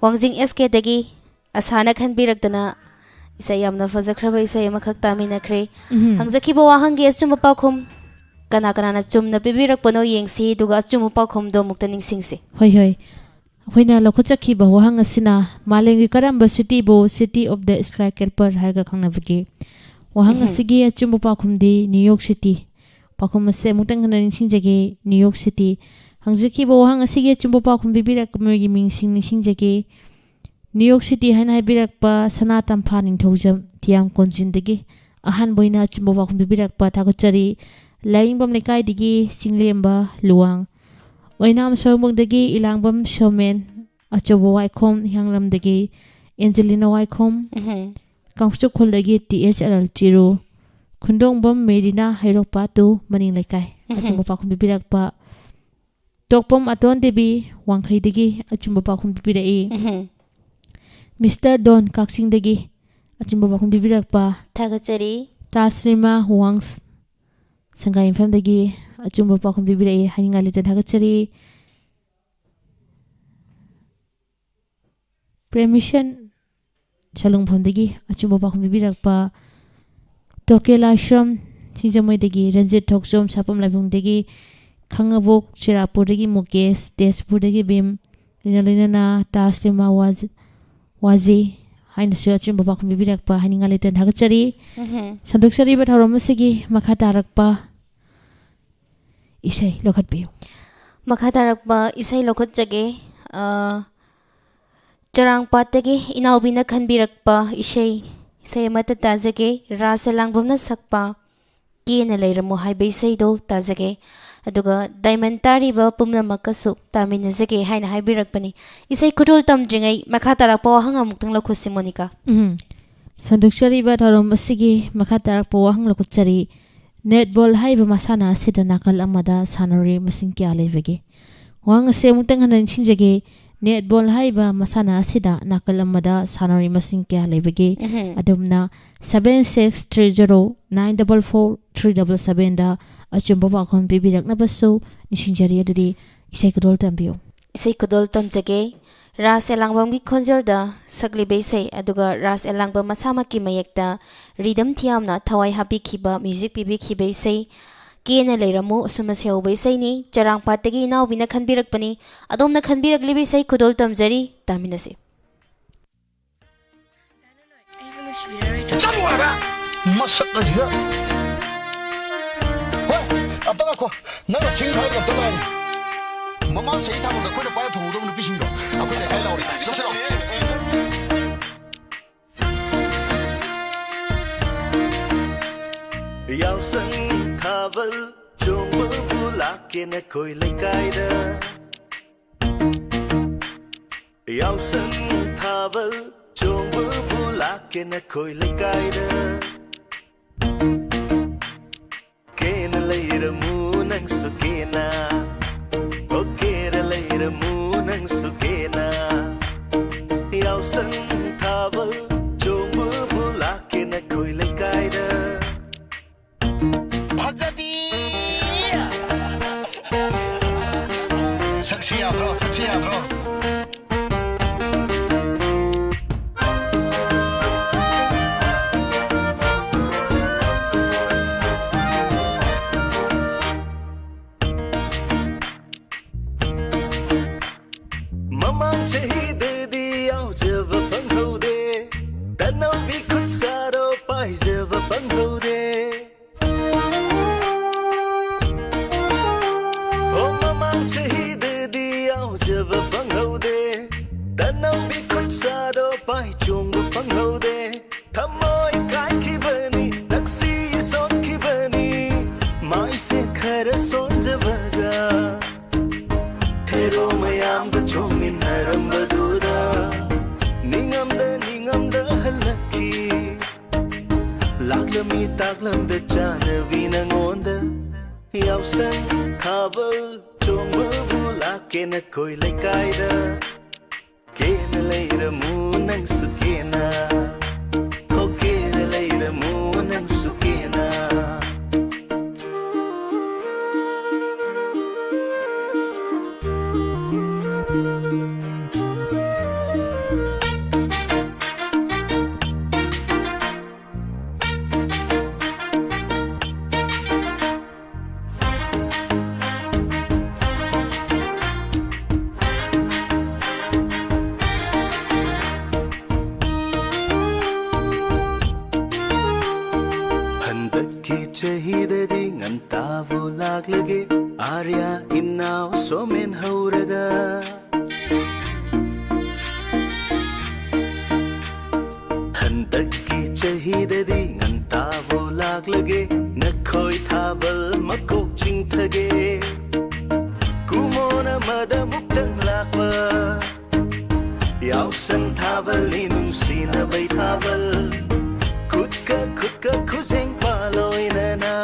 ꯋꯥꯡꯖꯤꯡ ꯑꯦꯁ ꯀꯦꯗꯒꯤ ꯑꯁꯥꯅ ꯈꯟꯕꯤꯔꯛꯇꯅ ꯏꯁꯩ ꯌꯥꯝꯅ ꯐꯖꯈ꯭ꯔꯕ ꯏꯁꯩ ꯑꯃꯈꯛ ꯇꯥꯃꯤꯟꯅꯈ꯭ꯔꯦ꯫ ꯎꯝ꯫ ꯍꯪꯖꯈꯤꯕ ꯋꯥꯍꯪꯒꯤ ꯑꯆꯨꯝꯕ ꯄꯥꯎꯈꯨꯝ ꯀꯅꯥ ꯀꯅꯥꯅ ꯆꯨꯝꯅ ꯄꯤꯕꯤꯔꯛꯄꯅꯣ ꯌꯦꯡꯁꯤ, ꯑꯗꯨꯒ ꯑꯆꯨꯝꯕ ꯄꯥꯎꯈꯨꯝꯗꯣ ꯑꯃꯨꯛꯇ ꯅꯤꯡꯁꯤꯡꯁꯤ꯫ ꯍꯣꯏ, ꯍꯣꯏ꯫ ꯑꯩꯈꯣꯏꯅ ꯂꯧꯈꯠꯆꯈꯤꯕ ꯋꯥꯍꯪ ꯑꯁꯤꯅ ꯃꯥꯂꯦꯝꯒꯤ ꯀꯔꯝꯕ cityꯕꯨ City of the Skyscraper ꯍꯥꯏꯔꯒ ꯈꯪꯅꯕꯒꯦ? ꯋꯥꯍꯪ ꯎꯝ꯫ ꯑꯁꯤꯒꯤ ꯑꯆꯨꯝꯕ ꯄꯥꯎꯈꯨꯝꯗꯤ New York City꯫ ꯄꯥꯎꯈꯨꯝ ꯑꯁꯤ ꯑꯃꯨꯛꯇꯪ ꯍꯟꯅ ꯅꯤꯡꯁꯤꯡꯖꯒꯦ, New York City꯫ ꯍꯪꯖꯈꯤꯕ ꯋꯥꯍꯪ ꯑꯁꯤꯒꯤ ꯑꯆꯨꯝꯕ ꯄꯥꯎꯈꯨꯝ ꯄꯤꯕꯤꯔꯛꯄ ꯃꯤꯑꯣꯏꯒꯤ ꯃꯤꯡꯁꯤꯡ ꯅꯤꯡꯁꯤꯡꯖꯒꯦ꯫ New York City ꯍꯥꯏꯅ ꯍꯥꯏꯕꯤꯔꯛꯄ ꯁꯅꯥ ꯇꯝꯐꯥ ꯅꯤꯡꯊꯧꯖꯝ ꯊꯤꯌꯥꯝ ꯀꯣꯟꯖꯤꯟꯗꯒꯤ ꯑꯍꯥꯟꯕ ꯑꯣꯏꯅ ꯑꯆꯨꯝꯕ ꯄꯥꯎꯈꯨꯝ ꯄꯤꯕꯤꯔꯛꯄ ꯊꯥꯒꯠꯆꯔꯤ꯫ ꯂꯥꯏꯌꯦꯡꯕꯝ ꯂꯩꯀꯥꯏꯗꯒꯤ ꯆꯤꯡꯂꯦꯝꯕ ꯂꯨꯋꯥꯡ, ꯑꯣꯏꯅꯥꯝ ꯁꯑꯣꯝꯕꯨꯡꯗꯒꯤ ꯏꯂꯥꯡꯕꯝ ꯁꯣꯃꯦꯟ, ꯑꯆꯧꯕ ꯋꯥꯏꯈꯣꯝ ꯍꯤꯌꯥꯡꯂꯝꯗꯒꯤ ꯑꯦꯟꯖꯦꯂꯤꯅꯥ ꯋꯥꯏꯈꯣꯝ, ꯎꯝꯍꯨꯝ꯫ ꯀꯥꯡꯆꯨꯈꯣꯜꯗꯒꯤ ꯇꯤ ꯑꯦꯁ ꯑꯦꯜ ꯆꯤꯔꯨ, ꯈꯨꯟꯗꯣꯡꯕꯝ ꯃꯦꯔꯤꯅꯥ ꯍꯩꯔꯣꯛꯄꯥꯠ ꯇꯨ ꯃꯅꯤꯡ ꯂꯩꯀꯥꯏ꯫ ꯎꯝꯍꯨꯝ꯫ ꯑꯆꯨꯝꯕ ꯄꯥꯎꯈꯨꯝ ꯄꯤꯕꯤꯔꯛꯄ ꯇꯣꯛꯄꯝ ꯑꯇꯣꯟ ꯗꯦꯕꯤ ꯋꯥꯡꯈꯩꯗꯒꯤ ꯑꯆꯨꯝꯕ ꯄꯥꯎꯈꯨꯝ ꯄꯤꯕꯤꯔꯛꯏ꯫ ꯎꯝꯍꯨꯝ꯫ ꯃꯤꯁꯇꯔ ꯗꯣꯟ ꯀꯛꯆꯤꯡꯗꯒꯤ ꯑꯆꯨꯝꯕ ꯄꯥꯎꯈꯨꯝ ꯄꯤꯕꯤꯔꯛꯄ ꯊꯥꯒꯠꯆꯔꯤ꯫ ꯇꯥꯁ꯭ꯔꯤꯃꯥ ꯋꯥꯡꯁ ꯁꯪꯒꯥꯏ ꯏꯝꯐꯥꯜꯗꯒꯤ ꯑꯆꯨꯝꯕ ꯄꯥꯎꯈꯨꯝ ꯄꯤꯕꯤꯔꯛꯏ, ꯍꯥꯏꯅꯤꯡꯉꯥꯏ ꯂꯩꯇꯅ ꯊꯥꯒꯠꯆꯔꯤ꯫ ꯄ꯭ꯔꯦꯃꯤꯁꯟ ꯁꯂꯨꯡꯐꯝꯗꯒꯤ ꯑꯆꯨꯝꯕ ꯄꯥꯎꯈꯨꯝ ꯄꯤꯕꯤꯔꯛꯄ, ꯇꯣꯀꯦ ꯂꯥꯏꯁ꯭ꯔꯝ ꯁꯤꯡꯖꯃꯩꯗꯒꯤ ꯔꯟꯖꯤꯠ ꯊꯣꯛꯆꯣꯝ ꯁꯥꯄꯝ ꯂꯥꯏꯕꯨꯡꯗꯒꯤ, ꯈꯥꯡꯉꯕꯣꯛ ꯆꯨꯔꯆꯥꯟꯄꯨꯔꯗꯒꯤ ꯃꯨꯀꯦꯁ, ꯇꯦꯖꯄꯨꯔꯗꯒꯤ ꯚꯤꯝ, ꯂꯣꯏꯅ ꯂꯣꯏꯅꯅ ꯇꯥꯁ꯭ꯔꯤꯃꯥ ꯋꯥꯖ-, ꯋꯥꯖꯤ ꯍꯥꯏꯅꯁꯨ ꯑꯆꯨꯝꯕ ꯄꯥꯎꯈꯨꯝ ꯄꯤꯕꯤꯔꯛꯄ ꯍꯥꯏꯅꯤꯡꯉꯥꯏ ꯂꯩꯇꯅ ꯊꯥꯒꯠꯆꯔꯤ꯫ ꯎꯝꯍꯨꯝ꯫ ꯁꯟꯗꯣꯛꯆꯔꯤꯕ ꯊꯧꯔꯝ ꯑꯁꯤꯒꯤ ꯃꯈꯥ ꯇꯥꯔꯛꯄ ꯏꯁꯩ ꯂꯧꯈꯠꯄꯤꯌꯨ꯫ ꯃꯈꯥ ꯇꯥꯔꯛꯄ ꯏꯁꯩ ꯂꯧꯈꯠꯆꯒꯦ꯫ ꯑ, ꯆꯔꯥꯡꯄꯥꯠꯇꯒꯤ ꯏꯅꯥꯎꯕꯤꯅ ꯈꯟꯕꯤꯔꯛꯄ ꯏꯁꯩ, ꯏꯁꯩ ꯑꯃꯠꯇ ꯇꯥꯖꯒꯦ꯫ ꯔꯥꯁ ꯂꯥꯡꯕꯝꯅ ꯁꯛꯄ ꯀꯦꯅ ꯂꯩꯔꯝꯃꯨ ꯍꯥꯏꯕ ꯏꯁꯩꯗꯣ ꯇꯥꯖꯒꯦ꯫ ꯑꯗꯨꯒ ꯗꯥꯏꯃꯟ ꯇꯥꯔꯤꯕ ꯄꯨꯝꯅꯃꯛꯀꯁꯨ ꯇꯥꯃꯤꯟꯅꯖꯒꯦ ꯍꯥꯏꯅ ꯍꯥꯏꯕꯤꯔꯛꯄꯅꯤ꯫ ꯏꯁꯩ ꯈꯨꯗꯣꯜ ꯇꯝꯗ꯭ꯔꯤꯉꯩ ꯃꯈꯥ ꯇꯥꯔꯛꯄ ꯋꯥꯍꯪ ꯑꯃꯨꯛꯇꯪ ꯂꯧꯈꯠꯁꯤ, ꯃꯣꯅꯤꯀꯥ꯫ ꯎꯝ꯫ ꯁꯟꯗꯣꯛꯆꯔꯤꯕ ꯊꯧꯔꯝ ꯑꯁꯤꯒꯤ ꯃꯈꯥ ꯇꯥꯔꯛꯄ ꯋꯥꯍꯪ ꯂꯧꯈꯠꯆꯔꯤ꯫ ꯅꯦꯠꯕꯣꯜ ꯍꯥꯏꯔꯤꯕ ꯃꯁꯥꯟꯅ ꯑꯁꯤꯗ ꯅꯥꯀꯜ ꯑꯃꯗ ꯁꯥꯟꯅꯔꯣꯏ ꯃꯁꯤꯡ ꯀꯌꯥ ꯂꯩꯕꯒꯦ? ꯋꯥꯍꯪ ꯑꯁꯤ ꯑꯃꯨꯛꯇꯪ ꯍꯟꯅ ꯅꯤꯡꯁꯤꯡꯖꯒꯦ꯫ ꯅꯦꯠꯕꯣꯜ ꯍꯥꯏꯔꯤꯕ ꯃꯁꯥꯟꯅ ꯑꯁꯤꯗ ꯅꯥꯀꯜ ꯑꯃꯗ ꯁꯥꯟꯅꯔꯣꯏ ꯃꯁꯤꯡ ꯀꯌꯥ ꯂꯩꯕꯒꯦ? ꯎꯝꯍꯨꯝ꯫ ꯑꯗꯣꯝꯅ seven six three zero nine double four three double seven ꯗ ꯑꯆꯨꯝꯕ ꯄꯥꯎꯈꯨꯝ ꯄꯤꯕꯤꯔꯛꯅꯕꯁꯨ ꯅꯤꯡꯁꯤꯡꯖꯔꯤ꯫ ꯑꯗꯨꯗꯤ ꯏꯁꯩ ꯈꯨꯗꯣꯜ ꯇꯝꯕꯤꯌꯨ꯫ ꯏꯁꯩ ꯈꯨꯗꯣꯜ ꯇꯝꯖꯒꯦ꯫ ꯔꯥꯁ ꯑꯦꯂꯥꯡꯕꯝꯒꯤ ꯈꯣꯟꯖꯦꯜꯗ ꯁꯛꯂꯤꯕ ꯏꯁꯩ, ꯑꯗꯨꯒ ꯔꯥꯁ ꯑꯦꯂꯥꯡꯕꯝ ꯃꯁꯥꯃꯛꯀꯤ ꯃꯌꯦꯛꯇ ꯔꯤꯗꯝ ꯊꯤꯌꯥꯝꯅ ꯊꯋꯥꯏ ꯍꯥꯞꯄꯤꯈꯤꯕ, ꯃ꯭ꯌꯨꯖꯤꯛ ꯄꯤꯕꯤꯈꯤꯕ ꯏꯁꯩ ꯀꯦꯅ ꯂꯩꯔꯝꯃꯨ ꯑꯁꯨꯝꯅ ꯁꯩꯍꯧꯕ ꯏꯁꯩꯅꯤ꯫ ꯆꯔꯥꯡꯄꯥꯠꯇꯒꯤ ꯏꯅꯥꯎꯕꯤꯅ ꯈꯟꯕꯤꯔꯛꯄꯅꯤ꯫ ꯑꯗꯣꯝꯅ ꯈꯟꯕꯤꯔꯛꯂꯤꯕ ꯏꯁꯩ ꯈꯨꯗꯣꯜ ꯇꯝꯖꯔꯤ, ꯇꯥꯃꯤꯟꯅꯁꯤ꯫ ꯆꯠꯂꯣ ꯍꯥꯏꯕ! ꯃꯁꯛ ꯑꯁꯤꯒ꯫ ꯍꯣꯏ, ꯑꯝꯇ ꯉꯥꯏꯈꯣ꯫ ꯅꯪꯅ ꯁꯤꯡ ꯊꯥꯕꯗꯣ ꯑꯝꯇ ꯂꯥꯎꯔꯤ꯫ ꯃꯃꯥꯡ ꯆꯍꯤ ꯊꯥꯕꯗ ꯑꯩꯈꯣꯏꯅ ꯄꯥꯏꯕ ꯐꯪꯍꯧꯗꯕ ꯅꯨꯄꯤꯁꯤꯡꯗꯣ ꯑꯩꯈꯣꯏꯅ ꯀꯥꯏ ꯂꯥꯎꯔꯤ? ꯆꯠꯁꯤꯔꯣ? ꯌꯥꯎꯁꯪ ꯊꯥꯕꯜ ꯆꯣꯡꯕꯕꯨ ꯂꯥꯛꯀꯦ ꯅꯈꯣꯏ ꯂꯩꯀꯥꯏꯗ꯫ ꯌꯥꯎꯁꯪ ꯊꯥꯕꯜ ꯆꯣꯡꯕꯕꯨ ꯂꯥꯛꯀꯦ ꯅꯈꯣꯏ ꯂꯩꯀꯥꯏꯗ꯫ ꯀꯦꯅ ꯂꯩꯔꯝꯃꯨ ꯅꯪꯁꯨ ꯀꯦꯅ, ꯍꯣ ꯀꯦꯔ ꯂꯩꯔꯝꯃꯨ ꯅꯪꯁꯨ ꯀꯦꯅ꯫ ꯌꯥꯎꯁꯪ ꯊꯥꯕꯜ ꯆꯣꯡꯕꯕꯨ ꯂꯥꯛꯀꯦ ꯅꯈꯣꯏ ꯂꯩꯀꯥꯏꯗ꯫ ꯐꯖꯕꯤ! ꯁꯛꯁꯤ ꯌꯥꯗ꯭ꯔꯣ? ꯁꯛꯁꯤ ꯌꯥꯗ꯭ꯔꯣ? ꯃꯃꯥꯡ ꯆꯍꯤꯗꯗꯤ ꯌꯥꯎꯖꯕ ꯐꯪꯍꯧꯗꯦ, ꯇꯅꯧꯕꯤ ꯈꯨꯠꯁꯥꯗꯣ ꯄꯥꯏꯖꯕ ꯐꯪꯍꯧꯗꯦ꯫ ꯑꯣ, ꯃꯃꯥꯡ ꯆꯍꯤꯗꯗꯤ ꯌꯥꯎꯖꯕ ꯐꯪꯍꯧꯗꯦ, ꯇꯅꯧꯕꯤ ꯈꯨꯠꯁꯥꯗꯣ ꯄꯥꯏ ꯆꯣꯡꯕ ꯐꯪꯍꯧꯗꯦ꯫ ꯊꯃꯣꯏ ꯀꯥꯏꯈꯤꯕꯅꯤ, ꯊꯛꯁꯤ ꯁꯣꯛꯈꯤꯕꯅꯤ, ꯃꯥꯏꯁꯦ ꯈꯔ ꯁꯣꯟꯖꯕꯒ꯫ ꯍꯦꯔꯣ ꯃꯌꯥꯝꯒ ꯆꯣꯡꯃꯤꯟꯅꯔꯝꯕꯗꯨꯗ ꯅꯤꯡꯉꯝꯗ ꯅꯤꯡꯉꯝꯗ ꯍꯜꯂꯛꯈꯤ꯫ ꯂꯥꯛꯂꯝꯃꯤ ꯇꯥꯛꯂꯝꯗ ꯆꯥꯅꯕꯤ ꯅꯉꯣꯟꯗ꯫ ꯌꯥꯎꯁꯪ ꯊꯥꯕꯜ ꯆꯣꯡꯕꯕꯨ ꯂꯥꯛ ꯀꯦꯅ ꯀꯣꯏ ꯂꯩꯀꯥꯏꯗ ꯀꯦꯅ ꯂꯩꯔꯝꯃꯨ ꯅꯪꯁꯨ ꯀꯦꯅ꯫ ꯍꯣ ꯀꯦꯅ ꯂꯩꯔꯝꯃꯨ ꯅꯪꯁꯨ ꯀꯦꯅ꯫ ꯍꯟꯗꯛꯀꯤ ꯆꯍꯤꯗꯗꯤ ꯉꯟꯇꯥꯕꯨ ꯂꯥꯛꯂꯒꯦ, ꯑꯥꯔꯌꯥ ꯏꯅꯥꯎ ꯁꯣꯃꯦꯟ ꯍꯧꯔꯒ꯫ ꯍꯟꯗꯛꯀꯤ ꯆꯍꯤꯗꯗꯤ ꯉꯟꯇꯥꯕꯨ ꯂꯥꯛꯂꯒꯦ, ꯅꯈꯣꯏ ꯊꯥꯕꯜ ꯃꯀꯣꯛ ꯆꯤꯡꯊꯒꯦ꯫ ꯀꯨꯃꯣꯟ ꯑꯃꯗ ꯑꯃꯨꯛꯇꯪ ꯂꯥꯛꯄ ꯌꯥꯎꯁꯪ ꯊꯥꯕꯜꯅꯤ ꯅꯨꯡꯁꯤꯅꯕꯩ ꯊꯥꯕꯜ꯫ ꯈꯨꯠꯀ ꯈꯨꯠꯀ ꯈꯨꯖꯦꯡ ꯄꯥꯂꯣꯏꯅꯅ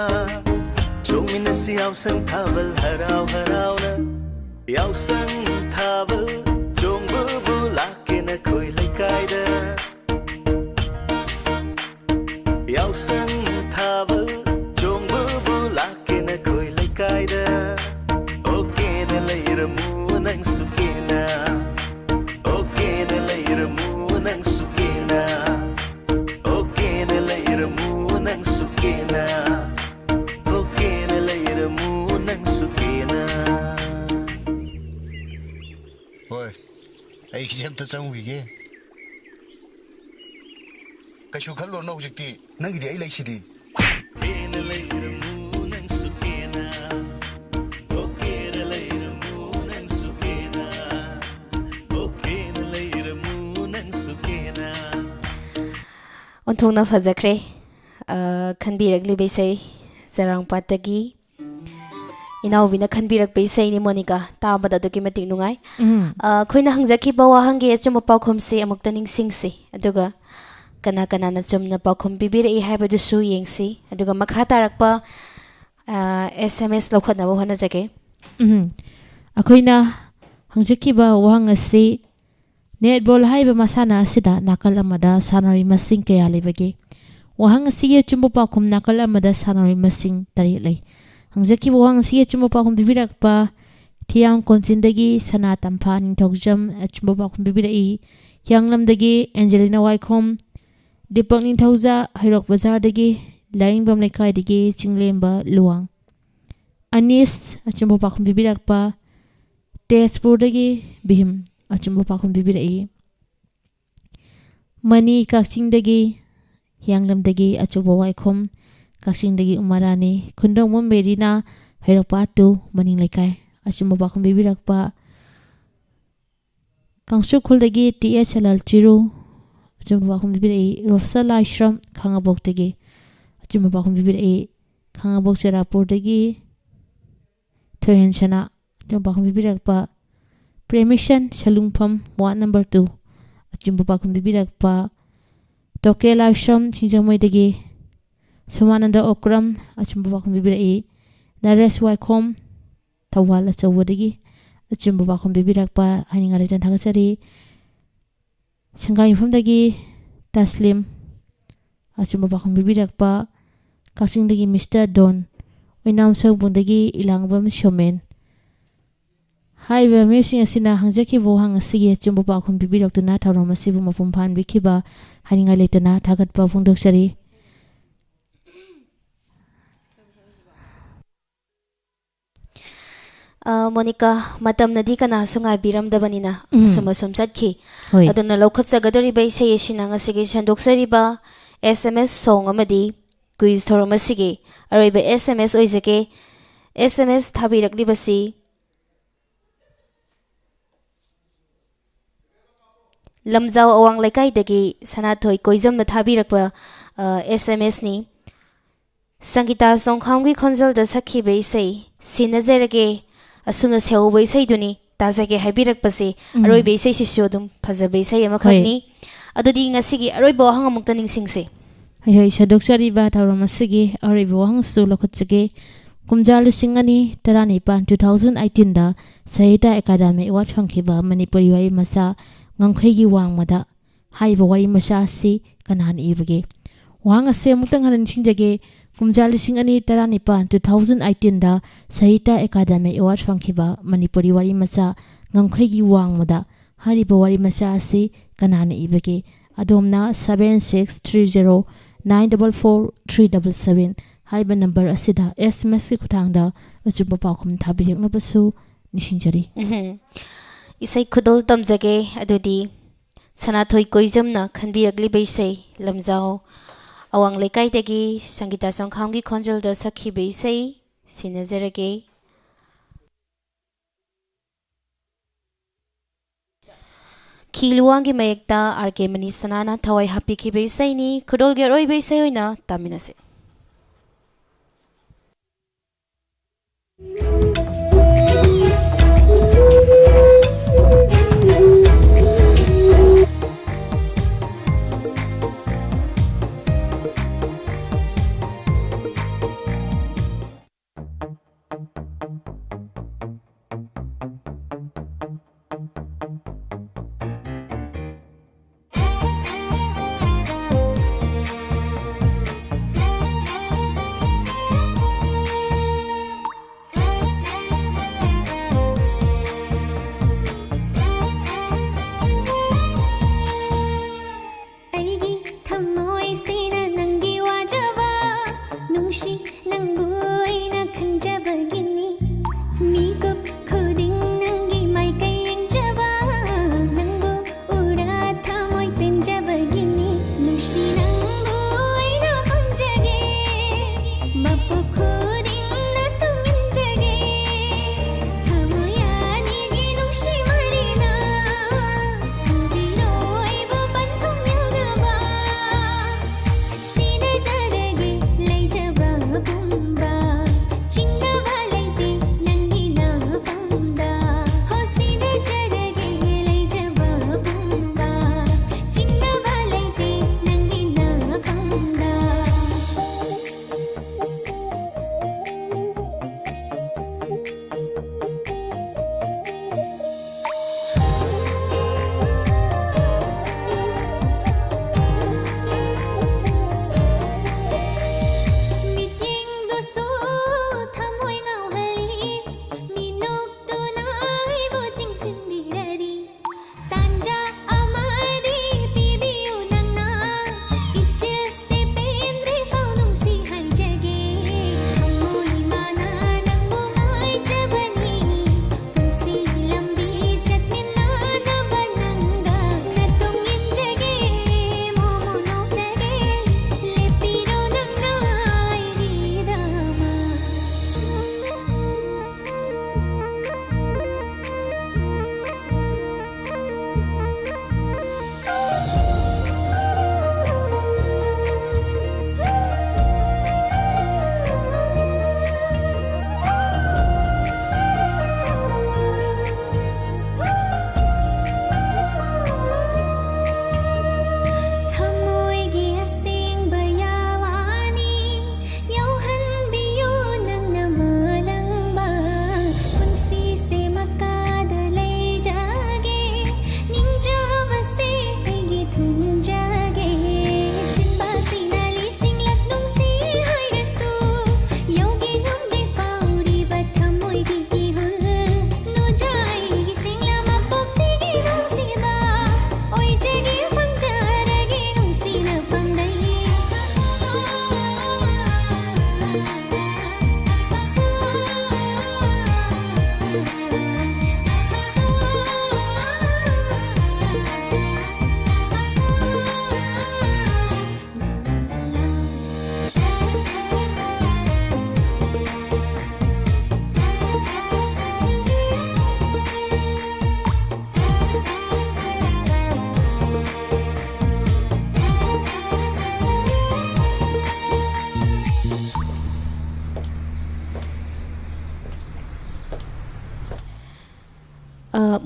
ꯆꯣꯡꯃꯤꯟꯅꯁꯤ ꯌꯥꯎꯁꯪ ꯊꯥꯕꯜ ꯍꯔꯥꯎ ꯍꯔꯥꯎꯅ꯫ ꯌꯥꯎꯁꯪ ꯊꯥꯕꯜ ꯆꯣꯡꯕꯕꯨ ꯂꯥꯛꯀꯦ ꯅꯈꯣꯏ ꯂꯩꯀꯥꯏꯗ꯫ ꯌꯥꯎꯁꯪ ꯊꯥꯕꯜ ꯆꯣꯡꯕꯕꯨ ꯂꯥꯛꯀꯦ ꯅꯈꯣꯏ ꯂꯩꯀꯥꯏꯗ꯫ ꯑꯣꯀꯦꯅ ꯂꯩꯔꯝꯃꯨ ꯅꯪꯁꯨ ꯀꯦꯅ꯫ ꯑꯣꯀꯦꯅ ꯂꯩꯔꯝꯃꯨ ꯅꯪꯁꯨ ꯀꯦꯅ꯫ ꯑꯣꯀꯦꯅ ꯂꯩꯔꯝꯃꯨ ꯅꯪꯁꯨ ꯀꯦꯅ꯫ ꯑꯣꯀꯦꯅ ꯂꯩꯔꯝꯃꯨ ꯅꯪꯁꯨ ꯀꯦꯅ꯫ ꯍꯣꯏ, ꯑꯩꯁꯦ ꯑꯝꯇ ꯆꯪꯉꯨꯈꯤꯒꯦ꯫ ꯀꯩꯁꯨ ꯈꯜꯂꯨꯔꯅꯨ ꯍꯧꯖꯤꯛꯇꯤ꯫ ꯅꯪꯒꯤꯗꯤ ꯑꯩ ꯂꯩꯁꯤꯗꯤ꯫ ꯀꯦꯅ ꯂꯩꯔꯝꯃꯨ ꯅꯪꯁꯨ ꯀꯦꯅ꯫ ꯑꯣꯀꯦꯅ ꯂꯩꯔꯝꯃꯨ ꯅꯪꯁꯨ ꯀꯦꯅ꯫ ꯑꯣꯀꯦꯅ ꯂꯩꯔꯝꯃꯨ ꯅꯪꯁꯨ ꯀꯦꯅ꯫ ꯑꯣꯟꯊꯣꯛꯅ ꯐꯖꯈ꯭ꯔꯦ꯫ ꯑ, ꯈꯟꯕꯤꯔꯛꯂꯤꯕ ꯏꯁꯩ ꯆꯔꯥꯡꯄꯥꯠꯇꯒꯤ ꯏꯅꯥꯎꯕꯤꯅ ꯈꯟꯕꯤꯔꯛꯄ ꯏꯁꯩꯅꯤ, ꯃꯣꯅꯤꯀꯥ꯫ ꯇꯥꯕꯗ ꯑꯗꯨꯛꯀꯤ ꯃꯇꯤꯛ ꯅꯨꯡꯉꯥꯏ꯫ ꯎꯝ꯫ ꯑ, ꯑꯩꯈꯣꯏꯅ ꯍꯪꯖꯈꯤꯕ ꯋꯥꯍꯪꯒꯤ ꯑꯆꯨꯝꯕ ꯄꯥꯎꯈꯨꯝꯁꯤ ꯑꯃꯨꯛꯇ ꯅꯤꯡꯁꯤꯡꯁꯤ, ꯑꯗꯨꯒ ꯀꯅꯥ ꯀꯅꯥꯅ ꯆꯨꯝꯅ ꯄꯥꯎꯈꯨꯝ ꯄꯤꯕꯤꯔꯛꯏ ꯍꯥꯏꯕꯗꯨꯁꯨ ꯌꯦꯡꯁꯤ, ꯑꯗꯨꯒ ꯃꯈꯥ ꯇꯥꯔꯛꯄ, ꯑ, ꯑꯦꯁ ꯑꯦꯝ ꯑꯦꯁ ꯂꯧꯈꯠꯅꯕ ꯍꯣꯠꯅꯖꯒꯦ꯫ ꯎꯝ꯫ ꯑꯩꯈꯣꯏꯅ ꯍꯪꯖꯈꯤꯕ ꯋꯥꯍꯪ ꯑꯁꯤ, ꯅꯦꯠꯕꯣꯜ ꯍꯥꯏꯔꯤꯕ ꯃꯁꯥꯟꯅ ꯑꯁꯤꯗ ꯅꯥꯀꯜ ꯑꯃꯗ ꯁꯥꯟꯅꯔꯣꯏ ꯃꯁꯤꯡ ꯀꯌꯥ ꯂꯩꯕꯒꯦ? ꯋꯥꯍꯪ ꯑꯁꯤꯒꯤ ꯑꯆꯨꯝꯕ ꯄꯥꯎꯈꯨꯝ, ꯅꯥꯀꯜ ꯑꯃꯗ ꯁꯥꯟꯅꯔꯣꯏ ꯃꯁꯤꯡ ꯇꯔꯦꯠ ꯂꯩ꯫ ꯍꯪꯖꯈꯤꯕ ꯋꯥꯍꯪ ꯑꯁꯤꯒꯤ ꯑꯆꯨꯝꯕ ꯄꯥꯎꯈꯨꯝ ꯄꯤꯕꯤꯔꯛꯄ ꯊꯤꯌꯥꯝ ꯀꯣꯟꯆꯤꯟꯗꯒꯤ ꯁꯅꯥ ꯇꯝꯐꯥ ꯅꯤꯡꯊꯧꯖꯝ ꯑꯆꯨꯝꯕ ꯄꯥꯎꯈꯨꯝ ꯄꯤꯕꯤꯔꯛꯏ꯫ ꯍꯤꯌꯥꯡꯂꯝꯗꯒꯤ ꯑꯦꯟꯖꯦꯂꯤꯅꯥ ꯋꯥꯏꯈꯣꯝ, ꯗꯤꯄꯛ ꯅꯤꯡꯊꯧꯖ ꯍꯩꯔꯣꯛ ꯕꯖꯥꯔꯗꯒꯤ, ꯂꯥꯏꯔꯤꯡꯕꯝ ꯂꯩꯀꯥꯏꯗꯒꯤ ꯆꯤꯡꯂꯦꯝꯕ ꯂꯨꯋꯥꯡ꯫ ꯑꯅꯤꯁ ꯑꯆꯨꯝꯕ ꯄꯥꯎꯈꯨꯝ ꯄꯤꯕꯤꯔꯛꯄ, ꯇꯦꯖꯄꯨꯔꯗꯒꯤ ꯚꯤꯝ ꯑꯆꯨꯝꯕ ꯄꯥꯎꯈꯨꯝ ꯄꯤꯕꯤꯔꯛꯏ꯫ ꯃꯅꯤ ꯀꯛꯆꯤꯡꯗꯒꯤ, ꯍꯤꯌꯥꯡꯂꯝꯗꯒꯤ ꯑꯆꯨꯝꯕ ꯋꯥꯏꯈꯣꯝ, ꯀꯛꯆꯤꯡꯗꯒꯤ ꯎꯃꯥ ꯔꯥꯅꯤ, ꯈꯨꯟꯗ꯭ꯔꯣꯡꯕꯝ ꯃꯦꯔꯤꯅꯥ ꯍꯩꯔꯣꯛꯄꯥꯠ ꯇꯨ ꯃꯅꯤꯡ ꯂꯩꯀꯥꯏ ꯑꯆꯨꯝꯕ ꯄꯥꯎꯈꯨꯝ ꯄꯤꯕꯤꯔꯛꯄ, ꯀꯥꯡꯁꯨꯈꯨꯜꯗꯒꯤ ꯇꯤ ꯑꯦꯁ ꯂꯥꯜ ꯆꯤꯔꯨ ꯑꯆꯨꯝꯕ ꯄꯥꯎꯈꯨꯝ ꯄꯤꯕꯤꯔꯛꯏ꯫ ꯔꯣꯁꯥ ꯂꯥꯏꯁ꯭ꯔꯝ ꯈꯥꯉꯕꯣꯛꯇꯒꯤ ꯑꯆꯨꯝꯕ ꯄꯥꯎꯈꯨꯝ ꯄꯤꯕꯤꯔꯛꯏ꯫ ꯈꯥꯉꯕꯣꯛ ꯆꯦꯔꯥꯄꯨꯔꯗꯒꯤ ꯊꯣꯏꯍꯦꯟ ꯁꯅꯥ ꯑꯆꯨꯝꯕ ꯄꯥꯎꯈꯨꯝ ꯄꯤꯕꯤꯔꯛꯄ, ꯄ꯭ꯔꯦꯃꯤꯁꯟ ꯁꯂꯨꯡꯐꯝ ꯋꯥꯔꯗ ꯅꯝꯕꯔ ꯇꯨ ꯑꯆꯨꯝꯕ ꯄꯥꯎꯈꯨꯝ ꯄꯤꯕꯤꯔꯛꯄ, ꯇꯣꯀꯦ ꯂꯥꯏꯁ꯭ꯔꯝ ꯁꯤꯡꯖꯃꯩꯗꯒꯤ ꯁꯣꯃꯥꯅꯟꯗ ꯑꯣꯀ꯭ꯔꯝ ꯑꯆꯨꯝꯕ ꯄꯥꯎꯈꯨꯝ ꯄꯤꯕꯤꯔꯛꯏ꯫ ꯅꯔꯦꯁ ꯋꯥꯏꯈꯣꯝ ꯊꯧꯕꯥꯜ ꯑꯆꯧꯕꯗꯒꯤ ꯑꯆꯨꯝꯕ ꯄꯥꯎꯈꯨꯝ ꯄꯤꯕꯤꯔꯛꯄ ꯍꯥꯏꯅꯤꯡꯉꯥꯏ ꯂꯩꯇꯅ ꯊꯥꯒꯠꯆꯔꯤ꯫ ꯁꯪꯒꯥꯏꯌꯨꯝꯐꯝꯗꯒꯤ ꯇꯥꯁꯂꯤꯝ ꯑꯆꯨꯝꯕ ꯄꯥꯎꯈꯨꯝ ꯄꯤꯕꯤꯔꯛꯄ, ꯀꯛꯆꯤꯡꯗꯒꯤ ꯃꯤꯁꯇꯔ ꯗꯣꯟ, ꯑꯣꯏꯅꯥꯝ ꯁꯧꯕꯨꯡꯗꯒꯤ ꯏꯂꯥꯡꯕꯝ ꯁꯣꯃꯦꯟ ꯍꯥꯏꯔꯤꯕ ꯃꯤꯑꯣꯏꯁꯤꯡ ꯑꯁꯤꯅ ꯍꯪꯖꯈꯤꯕ ꯋꯥꯍꯪ ꯑꯁꯤꯒꯤ ꯑꯆꯨꯝꯕ ꯄꯥꯎꯈꯨꯝ ꯄꯤꯕꯤꯔꯛꯇꯨꯅ ꯊꯧꯔꯝ ꯑꯁꯤꯕꯨ ꯃꯄꯨꯡ ꯐꯥꯍꯟꯕꯤꯈꯤꯕ ꯍꯥꯏꯅꯤꯡꯉꯥꯏ ꯂꯩꯇꯅ ꯊꯥꯒꯠꯄ ꯐꯣꯡꯗꯣꯛꯆꯔꯤ꯫ ꯑ, ꯃꯣꯅꯤꯀꯥ, ꯃꯇꯝꯅꯗꯤ ꯀꯅꯥꯁꯨ ꯉꯥꯏꯕꯤꯔꯝꯗꯕꯅꯤꯅ ꯎꯝ꯫ ꯑꯁꯨꯝ ꯑꯁꯨꯝ ꯆꯠꯈꯤ꯫ ꯍꯣꯏ꯫ ꯑꯗꯨꯅ ꯂꯧꯈꯠꯆꯒꯗꯧꯔꯤꯕ ꯏꯁꯩ ꯑꯁꯤꯅ ꯉꯁꯤꯒꯤ ꯁꯟꯗꯣꯛꯆꯔꯤꯕ ꯑꯦꯁ ꯑꯦꯝ ꯑꯦꯁ ꯁꯣꯡ ꯑꯃꯗꯤ ꯀ꯭ꯋꯤꯖ ꯊꯧꯔꯝ ꯑꯁꯤꯒꯤ ꯑꯔꯣꯏꯕ ꯑꯦꯁ ꯑꯦꯝ ꯑꯦꯁ ꯑꯣꯏꯖꯒꯦ꯫ ꯑꯦꯁ ꯑꯦꯝ ꯑꯦꯁ ꯊꯥꯕꯤꯔꯛꯂꯤꯕꯁꯤ ꯂꯝꯖꯥꯎ ꯑꯋꯥꯡ ꯂꯩꯀꯥꯏꯗꯒꯤ ꯁꯅꯥꯊꯣꯏ ꯀꯣꯏꯖꯝꯅ ꯊꯥꯕꯤꯔꯛꯄ, ꯑ, ꯑꯦꯁ ꯑꯦꯝ ꯑꯦꯁꯅꯤ꯫ ꯁꯪꯒꯤꯇꯥ ꯆꯣꯡꯈꯥꯝꯒꯤ ꯈꯣꯟꯖꯦꯜꯗ ꯁꯛꯈꯤꯕ ꯏꯁꯩ ꯁꯤꯟꯅꯖꯔꯒꯦ, ꯑꯁꯨꯝꯅ ꯁꯦꯍꯧꯕ ꯏꯁꯩꯗꯨꯅꯤ ꯇꯥꯖꯒꯦ ꯍꯥꯏꯕꯤꯔꯛꯄꯁꯦ꯫ ꯎꯝ꯫ ꯑꯔꯣꯏꯕ ꯏꯁꯩꯁꯤꯁꯨ ꯑꯗꯨꯝ ꯐꯖꯕ ꯏꯁꯩ ꯑꯃꯈꯛꯅꯤ꯫ ꯍꯣꯏ꯫ ꯑꯗꯨꯗꯤ ꯉꯁꯤꯒꯤ ꯑꯔꯣꯏꯕ ꯋꯥꯍꯪ ꯑꯃꯨꯛꯇ ꯅꯤꯡꯁꯤꯡꯁꯦ꯫ ꯍꯣꯏ, ꯍꯣꯏ, ꯁꯟꯗꯣꯛꯆꯔꯤꯕ ꯊꯧꯔꯝ ꯑꯁꯤꯒꯤ ꯑꯔꯣꯏꯕ ꯋꯥꯍꯪꯁꯨ ꯂꯧꯈꯠꯆꯒꯦ꯫ ꯀꯨꯝꯖꯥ ꯂꯤꯁꯤꯡ ꯑꯅꯤ ꯇꯔꯥꯅꯤꯄꯥꯟ, two thousand eighteen ꯗ ꯁꯥꯍꯤꯇ꯭ꯌ ꯑꯦꯀꯥꯗꯃꯤ ꯑꯦꯋꯥꯔꯗ ꯐꯪꯈꯤꯕ ꯃꯅꯤꯄꯨꯔꯤ ꯋꯥꯔꯤ ꯃꯆꯥ ꯉꯝꯈꯩꯒꯤ ꯋꯥꯡꯃꯗ ꯍꯥꯏꯔꯤꯕ ꯋꯥꯔꯤ ꯃꯆꯥ ꯑꯁꯤ ꯀꯅꯥꯅ ꯏꯕꯒꯦ? ꯋꯥꯍꯪ ꯑꯁꯤ ꯑꯃꯨꯛꯇꯪ ꯍꯟꯅ ꯅꯤꯡꯁꯤꯡꯖꯒꯦ꯫ ꯀꯨꯝꯖꯥ ꯂꯤꯁꯤꯡ ꯑꯅꯤ ꯇꯔꯥꯅꯤꯄꯥꯟ, two thousand eighteen ꯗ ꯁꯥꯍꯤꯇ꯭ꯌ ꯑꯦꯀꯥꯗꯃꯤ ꯑꯦꯋꯥꯔꯗ ꯐꯪꯈꯤꯕ ꯃꯅꯤꯄꯨꯔꯤ ꯋꯥꯔꯤ ꯃꯆꯥ ꯉꯝꯈꯩꯒꯤ ꯋꯥꯡꯃꯗ ꯍꯥꯏꯔꯤꯕ ꯋꯥꯔꯤ ꯃꯆꯥ ꯑꯁꯤ ꯀꯅꯥꯅ ꯏꯕꯒꯦ? ꯑꯗꯣꯝꯅ seven six three zero nine double four three double seven ꯍꯥꯏꯕ ꯅꯝꯕꯔ ꯑꯁꯤꯗ ꯑꯦꯁ ꯑꯦꯝ ꯑꯦꯁꯀꯤ ꯈꯨꯠꯊꯥꯡꯗ ꯑꯆꯨꯝꯕ ꯄꯥꯎꯈꯨꯝ ꯊꯥꯕꯤꯔꯛꯅꯕꯁꯨ ꯅꯤꯡꯁꯤꯡꯖꯔꯤ꯫ ꯎꯝꯍꯨꯝ꯫ ꯏꯁꯩ ꯈꯨꯗꯣꯜ ꯇꯝꯖꯒꯦ꯫ ꯑꯗꯨꯗꯤ ꯁꯅꯥꯊꯣꯏ ꯀꯣꯏꯖꯝꯅ ꯈꯟꯕꯤꯔꯛꯂꯤꯕ ꯏꯁꯩ ꯂꯝꯖꯥꯎ ꯑꯋꯥꯡ ꯂꯩꯀꯥꯏꯗꯒꯤ ꯁꯪꯒꯤꯇꯥ ꯆꯪꯈꯥꯝꯒꯤ ꯈꯣꯟꯖꯦꯜꯗ ꯁꯛꯈꯤꯕ ꯏꯁꯩ ꯁꯤꯟꯅꯖꯔꯒꯦ꯫ ꯈꯤ ꯂꯨꯋꯥꯡꯒꯤ ꯃꯌꯦꯛꯇ ꯑꯥꯔ ꯀꯦ ꯃꯅꯤꯁꯅꯥꯅ ꯊꯋꯥꯏ ꯍꯥꯞꯄꯤꯈꯤꯕ ꯏꯁꯩꯅꯤ꯫ ꯈꯨꯗꯣꯜꯒꯤ ꯑꯔꯣꯏꯕ ꯏꯁꯩ ꯑꯣꯏꯅ ꯇꯥꯃꯤꯟꯅꯁꯤ꯫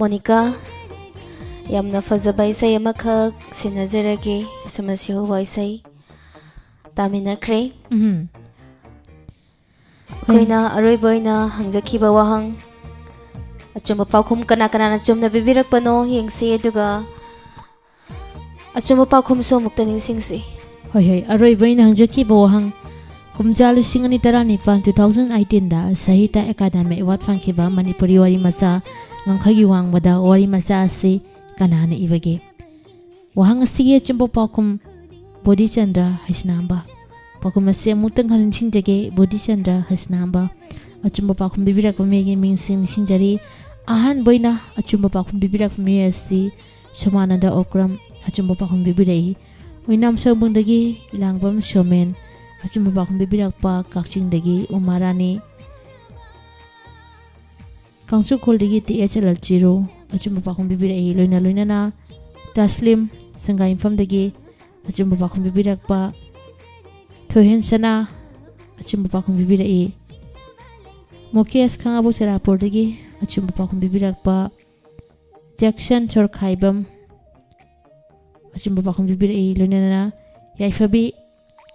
ꯅꯤꯀꯥ, ꯌꯥꯝꯅ ꯐꯖꯕ ꯏꯁꯩ ꯑꯃꯈꯛ ꯁꯤꯟꯅꯖꯔꯒꯦ꯫ ꯁꯨꯃꯟ ꯁꯤꯍꯧꯕ ꯏꯁꯩ ꯇꯥꯃꯤꯟꯅꯈ꯭ꯔꯦ꯫ ꯎꯝ꯫ ꯑꯩꯈꯣꯏꯅ ꯑꯔꯣꯏꯕ ꯑꯣꯏꯅ ꯍꯪꯖꯈꯤꯕ ꯋꯥꯍꯪ, ꯑꯆꯨꯝꯕ ꯄꯥꯎꯈꯨꯝ ꯀꯅꯥ ꯀꯅꯥꯅ ꯆꯨꯝꯅ ꯄꯤꯕꯤꯔꯛꯄꯅꯣ ꯌꯦꯡꯁꯤ, ꯑꯗꯨꯒ ꯑꯆꯨꯝꯕ ꯄꯥꯎꯈꯨꯝꯁꯨ ꯑꯃꯨꯛꯇ ꯅꯤꯡꯁꯤꯡꯁꯤ꯫ ꯍꯣꯏ, ꯍꯣꯏ, ꯑꯔꯣꯏꯕ ꯑꯩꯅ ꯍꯪꯖꯈꯤꯕ ꯋꯥꯍꯪ, ꯀꯨꯝꯖꯥ ꯂꯤꯁꯤꯡ ꯑꯅꯤ ꯇꯔꯥꯅꯤꯄꯥꯟ, two thousand eighteen ꯗ ꯁꯥꯍꯤꯇ꯭ꯌ ꯑꯦꯀꯥꯗꯃꯤ ꯑꯦꯋꯥꯔꯗ ꯐꯪꯈꯤꯕ ꯃꯅꯤꯄꯨꯔꯤ ꯋꯥꯔꯤ ꯃꯆꯥ ꯉꯥꯡꯈꯩꯒꯤ ꯋꯥꯡꯃꯗ ꯋꯥꯔꯤ ꯃꯆꯥ ꯑꯁꯤ ꯀꯅꯥꯅ ꯏꯕꯒꯦ? ꯋꯥꯍꯪ ꯑꯁꯤꯒꯤ ꯑꯆꯨꯝꯕ ꯄꯥꯎꯈꯨꯝ, ꯕꯣꯙꯤꯆꯟꯗ꯭ꯔ ꯍꯩꯁꯅꯥꯝꯕ꯫ ꯄꯥꯎꯈꯨꯝ ꯑꯁꯤ ꯑꯃꯨꯛꯇꯪ ꯍꯟꯅ ꯅꯤꯡꯁꯤꯡꯖꯒꯦ, ꯕꯣꯙꯤꯆꯟꯗ꯭ꯔ ꯍꯩꯁꯅꯥꯝꯕ꯫ ꯑꯆꯨꯝꯕ ꯄꯥꯎꯈꯨꯝ ꯄꯤꯕꯤꯔꯛꯄ ꯃꯤꯒꯤ ꯃꯤꯡꯁꯤꯡ ꯅꯤꯡꯁꯤꯡꯖꯔꯤ꯫ ꯑꯍꯥꯟꯕ ꯑꯣꯏꯅ ꯑꯆꯨꯝꯕ ꯄꯥꯎꯈꯨꯝ ꯄꯤꯕꯤꯔꯛꯄ ꯃꯤꯑꯣꯏ ꯑꯁꯤ ꯁꯣꯃꯥꯅꯟꯗ ꯑꯣꯀ꯭ꯔꯝ ꯑꯆꯨꯝꯕ ꯄꯥꯎꯈꯨꯝ ꯄꯤꯕꯤꯔꯛꯏ꯫ ꯑꯣꯏꯅꯥꯝ ꯁꯣꯝꯕꯨꯡꯗꯒꯤ ꯏꯂꯥꯡꯕꯝ ꯁꯣꯃꯦꯟ ꯑꯆꯨꯝꯕ ꯄꯥꯎꯈꯨꯝ ꯄꯤꯕꯤꯔꯛꯄ, ꯀꯛꯆꯤꯡꯗꯒꯤ ꯎꯃꯥ ꯔꯥꯅꯤ, ꯀꯥꯡꯆꯨꯈꯣꯜꯗꯒꯤ ꯇꯤ ꯑꯦꯆ ꯂꯜꯆꯤꯔꯨ ꯑꯆꯨꯝꯕ ꯄꯥꯎꯈꯨꯝ ꯄꯤꯕꯤꯔꯛꯏ꯫ ꯂꯣꯏꯅ ꯂꯣꯏꯅꯅ ꯇꯥꯁꯂꯤꯝ ꯁꯪꯒꯥꯏꯌꯨꯝꯐꯝꯗꯒꯤ ꯑꯆꯨꯝꯕ ꯄꯥꯎꯈꯨꯝ ꯄꯤꯕꯤꯔꯛꯄ, ꯊꯣꯏꯍꯦꯟ ꯁꯅꯥ ꯑꯆꯨꯝꯕ ꯄꯥꯎꯈꯨꯝ ꯄꯤꯕꯤꯔꯛꯏ꯫ ꯃꯨꯀꯦꯁ ꯈꯥꯉꯕꯣꯛ ꯆꯦꯔꯥꯄꯨꯔꯗꯒꯤ ꯑꯆꯨꯝꯕ ꯄꯥꯎꯈꯨꯝ ꯄꯤꯕꯤꯔꯛꯄ, ꯖꯦꯛꯁꯟ ꯁꯣꯔꯈꯥꯏꯕꯝ ꯑꯆꯨꯝꯕ ꯄꯥꯎꯈꯨꯝ ꯄꯤꯕꯤꯔꯛꯏ꯫ ꯂꯣꯏꯅꯅ ꯌꯥꯏꯐꯕꯤ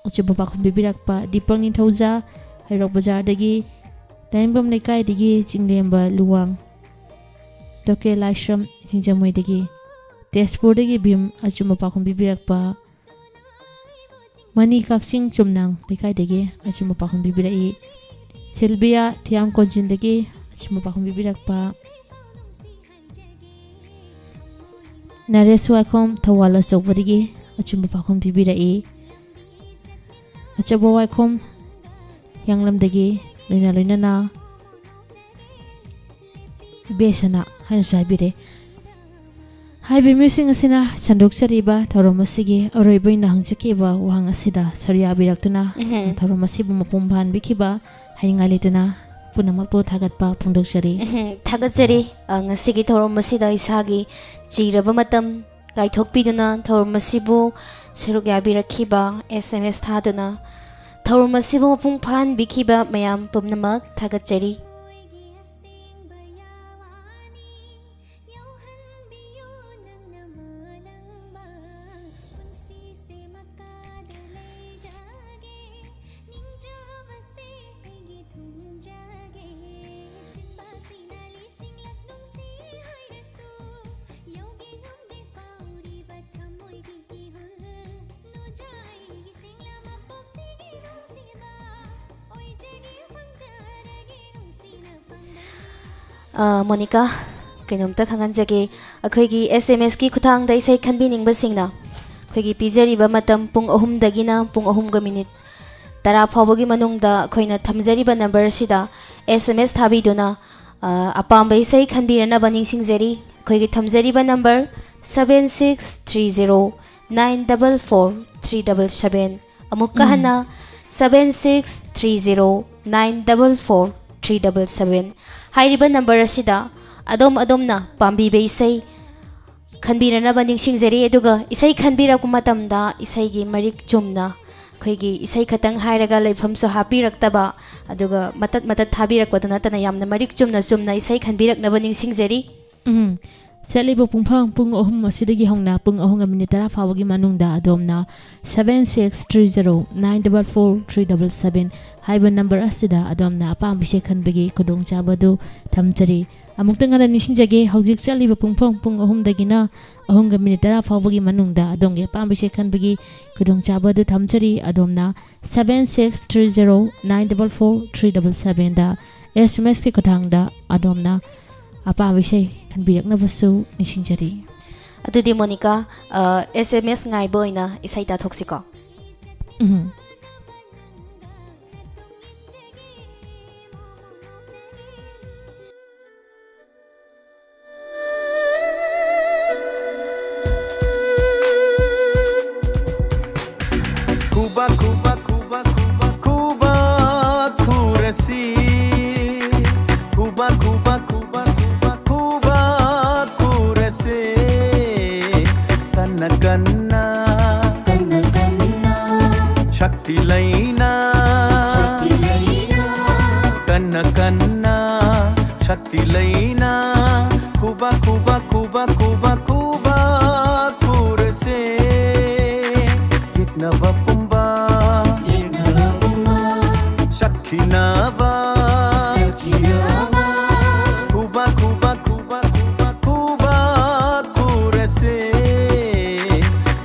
ꯑꯆꯨꯝꯕ ꯄꯥꯎꯈꯨꯝ ꯄꯤꯕꯤꯔꯛꯄ, ꯗꯤꯄꯛ ꯅꯤꯡꯊꯧꯖꯥ ꯍꯩꯔꯣꯛ ꯕꯖꯥꯔꯗꯒꯤ, ꯂꯥꯏꯌꯦꯡꯕꯝ ꯂꯩꯀꯥꯏꯗꯒꯤ ꯆꯤꯡꯂꯦꯝꯕ ꯂꯨꯋꯥꯡ, ꯇꯣꯀꯦ ꯂꯥꯏꯁ꯭ꯔꯝ ꯁꯤꯡꯖꯃꯩꯗꯒꯤ, ꯇꯦꯖꯄꯨꯔꯗꯒꯤ ꯚꯤꯝ ꯑꯆꯨꯝꯕ ꯄꯥꯎꯈꯨꯝ ꯄꯤꯕꯤꯔꯛꯄ, ꯃꯅꯤ ꯀꯛꯆꯤꯡ ꯆꯨꯝꯅꯥꯡ ꯂꯩꯀꯥꯏꯗꯒꯤ ꯑꯆꯨꯝꯕ ꯄꯥꯎꯈꯨꯝ ꯄꯤꯕꯤꯔꯛꯏ꯫ ꯁꯤꯜꯕꯤꯌꯥ ꯊꯤꯌꯥꯝ ꯀꯣꯟꯖꯤꯟꯗꯒꯤ ꯑꯆꯨꯝꯕ ꯄꯥꯎꯈꯨꯝ ꯄꯤꯕꯤꯔꯛꯄ, ꯅꯔꯦꯁ ꯋꯥꯏꯈꯣꯝ ꯊꯧꯕꯥꯜ ꯑꯆꯧꯕꯗꯒꯤ ꯑꯆꯨꯝꯕ ꯄꯥꯎꯈꯨꯝ ꯄꯤꯕꯤꯔꯛꯏ꯫ ꯑꯆꯧꯕ ꯋꯥꯏꯈꯣꯝ ꯍꯤꯌꯥꯡꯂꯝꯗꯒꯤ ꯂꯣꯏꯅ ꯂꯣꯏꯅꯅ ꯏꯕꯦꯁꯅ ꯍꯥꯏꯅꯁꯨ ꯍꯥꯏꯕꯤꯔꯦ꯫ ꯍꯥꯏꯔꯤꯕ ꯃꯤꯁꯤꯡ ꯑꯁꯤꯅ ꯁꯟꯗꯣꯛꯆꯔꯤꯕ ꯊꯧꯔꯝ ꯑꯁꯤꯒꯤ ꯑꯔꯣꯏꯕ ꯑꯣꯏꯅ ꯍꯪꯖꯈꯤꯕ ꯋꯥꯍꯪ ꯑꯁꯤꯗ ꯁꯔꯨꯛ ꯌꯥꯕꯤꯔꯛꯇꯨꯅ, ꯎꯝꯍꯨꯝ꯫ ꯊꯧꯔꯝ ꯑꯁꯤꯕꯨ ꯃꯄꯨꯡ ꯐꯥꯍꯟꯕꯤꯈꯤꯕ ꯍꯥꯏꯅꯤꯡꯉꯥꯏ ꯂꯩꯇꯅ ꯄꯨꯝꯅꯃꯛꯄꯨ ꯊꯥꯒꯠꯄ ꯐꯣꯡꯗꯣꯛꯆꯔꯤ꯫ ꯎꯝꯍꯨꯝ, ꯊꯥꯒꯠꯆꯔꯤ꯫ ꯑ, ꯉꯁꯤꯒꯤ ꯊꯧꯔꯝ ꯑꯁꯤꯗ ꯏꯁꯥꯒꯤ ꯆꯤꯔꯕ ꯃꯇꯝ ꯀꯥꯏꯊꯣꯛꯄꯤꯗꯨꯅ ꯊꯧꯔꯝ ꯑꯁꯤꯕꯨ ꯁꯔꯨꯛ ꯌꯥꯕꯤꯔꯛꯈꯤꯕ, ꯑꯦꯁ ꯑꯦꯝ ꯑꯦꯁ ꯊꯥꯗꯨꯅ ꯊꯧꯔꯝ ꯑꯁꯤꯕꯨ ꯃꯄꯨꯡ ꯐꯥꯍꯟꯕꯤꯈꯤꯕ ꯃꯌꯥꯝ ꯄꯨꯝꯅꯃꯛ ꯊꯥꯒꯠꯆꯔꯤ꯫ ꯑ, ꯃꯣꯅꯤꯀꯥ, ꯀꯩꯅꯣꯝꯇ ꯈꯪꯍꯟꯖꯒꯦ꯫ ꯑꯩꯈꯣꯏꯒꯤ ꯑꯦꯁ ꯑꯦꯝ ꯑꯦꯁꯀꯤ ꯈꯨꯠꯊꯥꯡꯗ ꯏꯁꯩ ꯈꯟꯕꯤꯅꯤꯡꯕꯁꯤꯡꯅ ꯑꯩꯈꯣꯏꯒꯤ ꯄꯤꯖꯔꯤꯕ ꯃꯇꯝ ꯄꯨꯡ ꯑꯍꯨꯝꯗꯒꯤꯅ ꯄꯨꯡ ꯑꯍꯨꯝꯒ ꯃꯤꯅꯤꯠ ꯇꯔꯥ ꯐꯥꯎꯕꯒꯤ ꯃꯅꯨꯡꯗ ꯑꯩꯈꯣꯏꯅ ꯊꯝꯖꯔꯤꯕ ꯅꯝꯕꯔ ꯑꯁꯤꯗ ꯑꯦꯁ ꯑꯦꯝ ꯑꯦꯁ ꯊꯥꯕꯤꯗꯨꯅ, ꯑ, ꯑꯄꯥꯝꯕ ꯏꯁꯩ ꯈꯟꯕꯤꯔꯅꯕ ꯅꯤꯡꯁꯤꯡꯖꯔꯤ꯫ ꯑꯩꯈꯣꯏꯒꯤ ꯊꯝꯖꯔꯤꯕ number seven six three zero nine double four three double seven꯫ ꯑꯃꯨꯛꯀ ꯎꯝ꯫ ꯍꯟꯅ, seven six three zero nine double four three double seven꯫ ꯍꯥꯏꯔꯤꯕ ꯅꯝꯕꯔ ꯑꯁꯤꯗ ꯑꯗꯣꯝ ꯑꯗꯣꯝꯅ ꯄꯥꯝꯕꯤꯕ ꯏꯁꯩ ꯈꯟꯕꯤꯅꯅꯕ ꯅꯤꯡꯁꯤꯡꯖꯔꯤ꯫ ꯑꯗꯨꯒ ꯏꯁꯩ ꯈꯟꯕꯤꯔꯛꯄ ꯃꯇꯝꯗ ꯏꯁꯩꯒꯤ ꯃꯔꯤꯛ ꯆꯨꯝꯅ, ꯑꯩꯈꯣꯏꯒꯤ ꯏꯁꯩ ꯈꯛꯇꯪ ꯍꯥꯏꯔꯒ ꯂꯩꯐꯝꯁꯨ ꯍꯥꯞꯄꯤꯔꯛꯇꯕ, ꯑꯗꯨꯒ ꯃꯇꯠ ꯃꯇꯠ ꯊꯥꯕꯤꯔꯛꯄꯗ ꯅꯠꯇꯅ ꯌꯥꯝꯅ ꯃꯔꯤꯛ ꯆꯨꯝꯅ ꯆꯨꯝꯅ ꯏꯁꯩ ꯈꯟꯕꯤꯔꯛꯅꯕ ꯅꯤꯡꯁꯤꯡꯖꯔꯤ꯫ ꯎꯝ꯫ ꯆꯠꯂꯤꯕ ꯄꯨꯡꯐꯝ ꯄꯨꯡ ꯑꯍꯨꯝ ꯑꯁꯤꯗꯒꯤ ꯍꯧꯅ ꯄꯨꯡ ꯑꯍꯨꯝꯒ ꯃꯤꯅꯤꯠ ꯇꯔꯥ ꯐꯥꯎꯕꯒꯤ ꯃꯅꯨꯡꯗ ꯑꯗꯣꯝꯅ seven six three zero nine double four three double seven ꯍꯥꯏꯕ ꯅꯝꯕꯔ ꯑꯁꯤꯗ ꯑꯗꯣꯝꯅ ꯑꯄꯥꯝꯕ ꯏꯁꯩ ꯈꯟꯕꯒꯤ ꯈꯨꯗꯣꯡꯆꯥꯕ ꯑꯗꯨ ꯊꯝꯖꯔꯤ꯫ ꯑꯃꯨꯛꯇꯪ ꯍꯟꯅ ꯅꯤꯡꯁꯤꯡꯖꯒꯦ, ꯍꯧꯖꯤꯛ ꯆꯠꯂꯤꯕ ꯄꯨꯡꯐꯝ ꯄꯨꯡ ꯑꯍꯨꯝꯗꯒꯤꯅ ꯑꯍꯨꯝꯒ ꯃꯤꯅꯤꯠ ꯇꯔꯥ ꯐꯥꯎꯕꯒꯤ ꯃꯅꯨꯡꯗ ꯑꯗꯣꯝꯒꯤ ꯑꯄꯥꯝꯕ ꯏꯁꯩ ꯈꯟꯕꯒꯤ ꯈꯨꯗꯣꯡꯆꯥꯕ ꯑꯗꯨ ꯊꯝꯖꯔꯤ꯫ ꯑꯗꯣꯝꯅ seven six three zero nine double four three double sevenꯗ ꯑꯦꯁ ꯑꯦꯝ ꯑꯦꯁꯀꯤ ꯈꯨꯠꯊꯥꯡꯗ ꯑꯗꯣꯝꯅ ꯑꯄꯥꯝꯕ ꯏꯁꯩ ꯈꯟꯕꯤꯔꯛꯅꯕꯁꯨ ꯅꯤꯡꯁꯤꯡꯖꯔꯤ꯫ ꯑꯗꯨꯗꯤ ꯃꯣꯅꯤꯀꯥ, ꯑ, ꯑꯦꯁ ꯑꯦꯝ ꯑꯦꯁ ꯉꯥꯏꯕ ꯑꯣꯏꯅ ꯏꯁꯩ ꯇꯥꯊꯣꯛꯁꯤꯀꯣ꯫ ꯎꯝ꯫ Cuba, Cuba, Cuba, Cuba, Cuba, ꯈꯨꯔꯁꯤ꯫ Cuba, Cuba, Cuba, Cuba, Cuba, ꯈꯨꯔꯁꯤ꯫ ꯀꯟꯅ ꯀꯟꯅ, ꯀꯟꯅ ꯀꯟꯅ, ꯁꯛꯇꯤ ꯂꯩꯅ, ꯁꯛꯇꯤ ꯂꯩꯅ, ꯀꯟꯅ ꯀꯟꯅ, ꯁꯛꯇꯤ ꯂꯩꯅ, ꯈꯨꯕꯥꯛ, ꯈꯨꯕꯥꯛ, ꯈꯨꯕꯥꯛ, ꯈꯨꯕꯥꯛ, ꯈꯨꯕꯥꯛ ꯈꯨꯔꯁꯦ꯫ ꯌꯦꯛꯅꯕ ꯄꯨꯝꯕ, ꯌꯦꯛꯅꯕ ꯄꯨꯝꯕ, ꯆꯠꯈꯤꯅꯕ, ꯆꯠꯈꯤꯅꯕ, ꯈꯨꯕꯥꯛ, ꯈꯨꯕꯥꯛ, ꯈꯨꯕꯥꯛ, ꯈꯨꯕꯥꯛ, ꯈꯨꯕꯥꯛ ꯈꯨꯔꯁꯦ꯫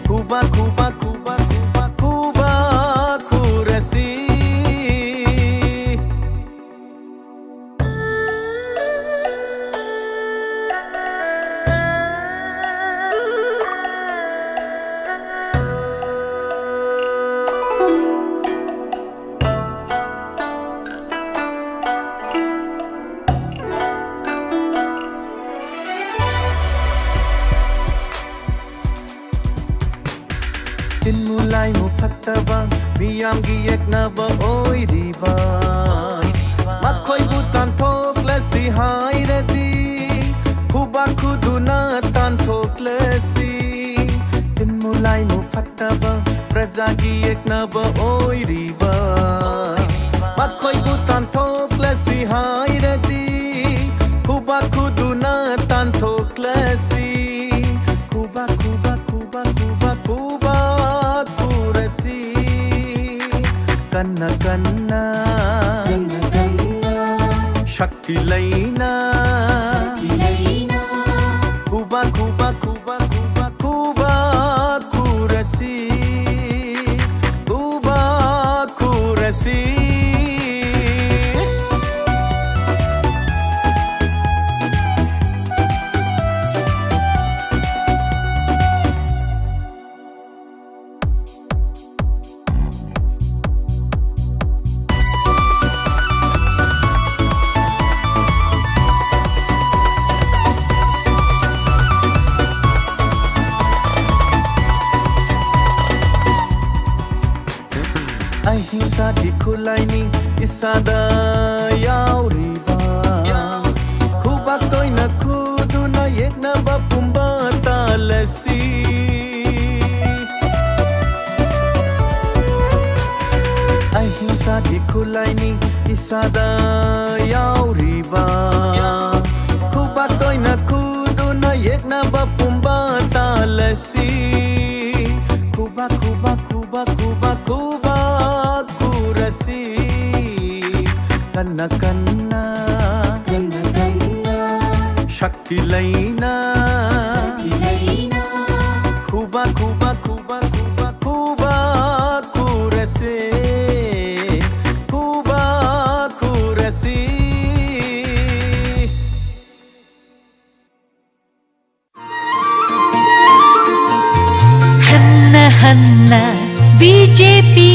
ꯈꯨꯕꯥꯛ, ꯈꯨꯕꯥꯛ, ꯈꯨꯕꯥꯛ, ꯈꯨꯕꯥꯛ, ꯈꯨꯕꯥꯛ ꯈꯨꯔꯁꯤ꯫ ꯇꯤꯟꯃꯨ ꯂꯥꯏꯃꯨ ꯐꯠꯇꯕ, ꯃꯤꯌꯥꯝꯒꯤ ꯌꯦꯛꯅꯕ ꯑꯣꯏꯔꯤꯕ, ꯃꯈꯣꯏꯕꯨ ꯇꯥꯟꯊꯣꯛꯂꯁꯤ ꯍꯥꯏꯔꯗꯤ, ꯈꯨꯕꯥꯛ ꯈꯨꯗꯨꯅ ꯇꯥꯟꯊꯣꯛꯂꯁꯤ꯫ ꯇꯤꯟꯃꯨ ꯂꯥꯏꯃꯨ ꯐꯠꯇꯕ, ꯄ꯭ꯔꯖꯥꯒꯤ ꯌꯦꯛꯅꯕ ꯑꯣꯏꯔꯤꯕ, ꯃꯈꯣꯏꯕꯨ ꯇꯥꯟꯊꯣꯛꯂꯁꯤ ꯍꯥꯏꯔꯗꯤ, ꯈꯨꯕꯥꯛ ꯈꯨꯗꯨꯅ ꯇꯥꯟꯊꯣꯛꯂꯁꯤ꯫ ꯈꯨꯕꯥꯛ, ꯈꯨꯕꯥꯛ, ꯈꯨꯕꯥꯛ, ꯈꯨꯕꯥꯛ, ꯈꯨꯕꯥꯛ ꯈꯨꯔꯁꯤ꯫ ꯀꯟꯅ ꯀꯟꯅ, ꯀꯟꯅ ꯀꯟꯅ, ꯁꯛꯇꯤ ꯂꯩꯅ, ꯁꯛꯇꯤ ꯂꯩꯅ, ꯈꯨꯕꯥꯛ, ꯈꯨꯕꯥꯛ, ꯈꯨꯕꯥꯛ, ꯈꯨꯕꯥꯛ, ꯈꯨꯕꯥꯛ ꯈꯨꯔꯁꯤ, ꯈꯨꯕꯥꯛ ꯈꯨꯔꯁꯤ꯫ ꯑꯍꯤꯡꯁꯥꯒꯤ ꯈꯨꯠꯂꯥꯏꯅꯤ ꯏꯁꯥꯗ ꯌꯥꯎꯔꯤꯕ꯫ ꯈꯨꯕꯥꯛ ꯇꯣꯏꯅ ꯈꯨꯗꯨꯅ ꯌꯦꯛꯅꯕ ꯄꯨꯝꯕ ꯇꯥꯜꯂꯁꯤ꯫ ꯑꯍꯤꯡꯁꯥꯒꯤ ꯈꯨꯠꯂꯥꯏꯅꯤ ꯏꯁꯥꯗ ꯌꯥꯎꯔꯤꯕ꯫ ꯈꯨꯕꯥꯛ ꯇꯣꯏꯅ ꯈꯨꯗꯨꯅ ꯌꯦꯛꯅꯕ ꯄꯨꯝꯕ ꯇꯥꯜꯂꯁꯤ꯫ ꯈꯨꯕꯥꯛ, ꯈꯨꯕꯥꯛ, ꯈꯨꯕꯥꯛ, ꯈꯨꯕꯥꯛ, ꯈꯨꯕꯥꯛ ꯈꯨꯔꯁꯤ꯫ ꯀꯟꯅ ꯀꯟꯅ, ꯀꯟꯅ ꯀꯟꯅ, ꯁꯛꯇꯤ ꯂꯩꯅ, ꯁꯛꯇꯤ ꯂꯩꯅ, ꯈꯨꯕꯥꯛ, ꯈꯨꯕꯥꯛ, ꯈꯨꯕꯥꯛ, ꯈꯨꯕꯥꯛ, ꯈꯨꯕꯥꯛ ꯈꯨꯔꯁꯤ, ꯈꯨꯕꯥꯛ ꯈꯨꯔꯁꯤ꯫ ꯍꯟꯅ ꯍꯟꯅ ꯕꯤ ꯖꯦ ꯄꯤ,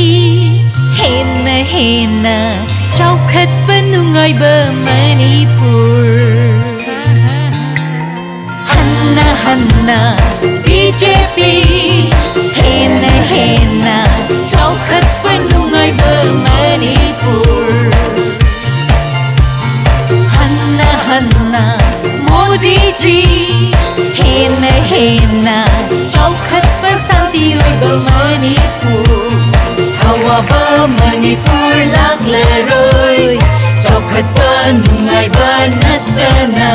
ꯍꯦꯟꯅ ꯍꯦꯟꯅ ꯆꯥꯎꯈꯠꯄ ꯅꯨꯡꯉꯥꯏꯕ ꯃꯅꯤꯄꯨꯔ꯫ ꯍꯟꯅ ꯍꯟꯅ ꯕꯤ ꯖꯦ ꯄꯤ, ꯍꯦꯟꯅ ꯍꯦꯟꯅ ꯆꯥꯎꯈꯠꯄ ꯅꯨꯡꯉꯥꯏꯕ ꯃꯅꯤꯄꯨꯔ꯫ ꯍꯟꯅ ꯍꯟꯅ ꯃꯣꯗꯤꯖꯤ, ꯍꯦꯟꯅ ꯍꯦꯟꯅ ꯆꯥꯎꯈꯠꯄ ꯁꯥꯟꯇꯤ ꯑꯣꯏꯕ ꯃꯅꯤꯄꯨꯔ꯫ ꯑꯋꯥꯕ ꯃꯅꯤꯄꯨꯔ ꯂꯥꯛꯂꯔꯣꯏ, ꯆꯥꯎꯈꯠꯄ ꯅꯨꯡꯉꯥꯏꯕ ꯅꯠꯇꯅ꯫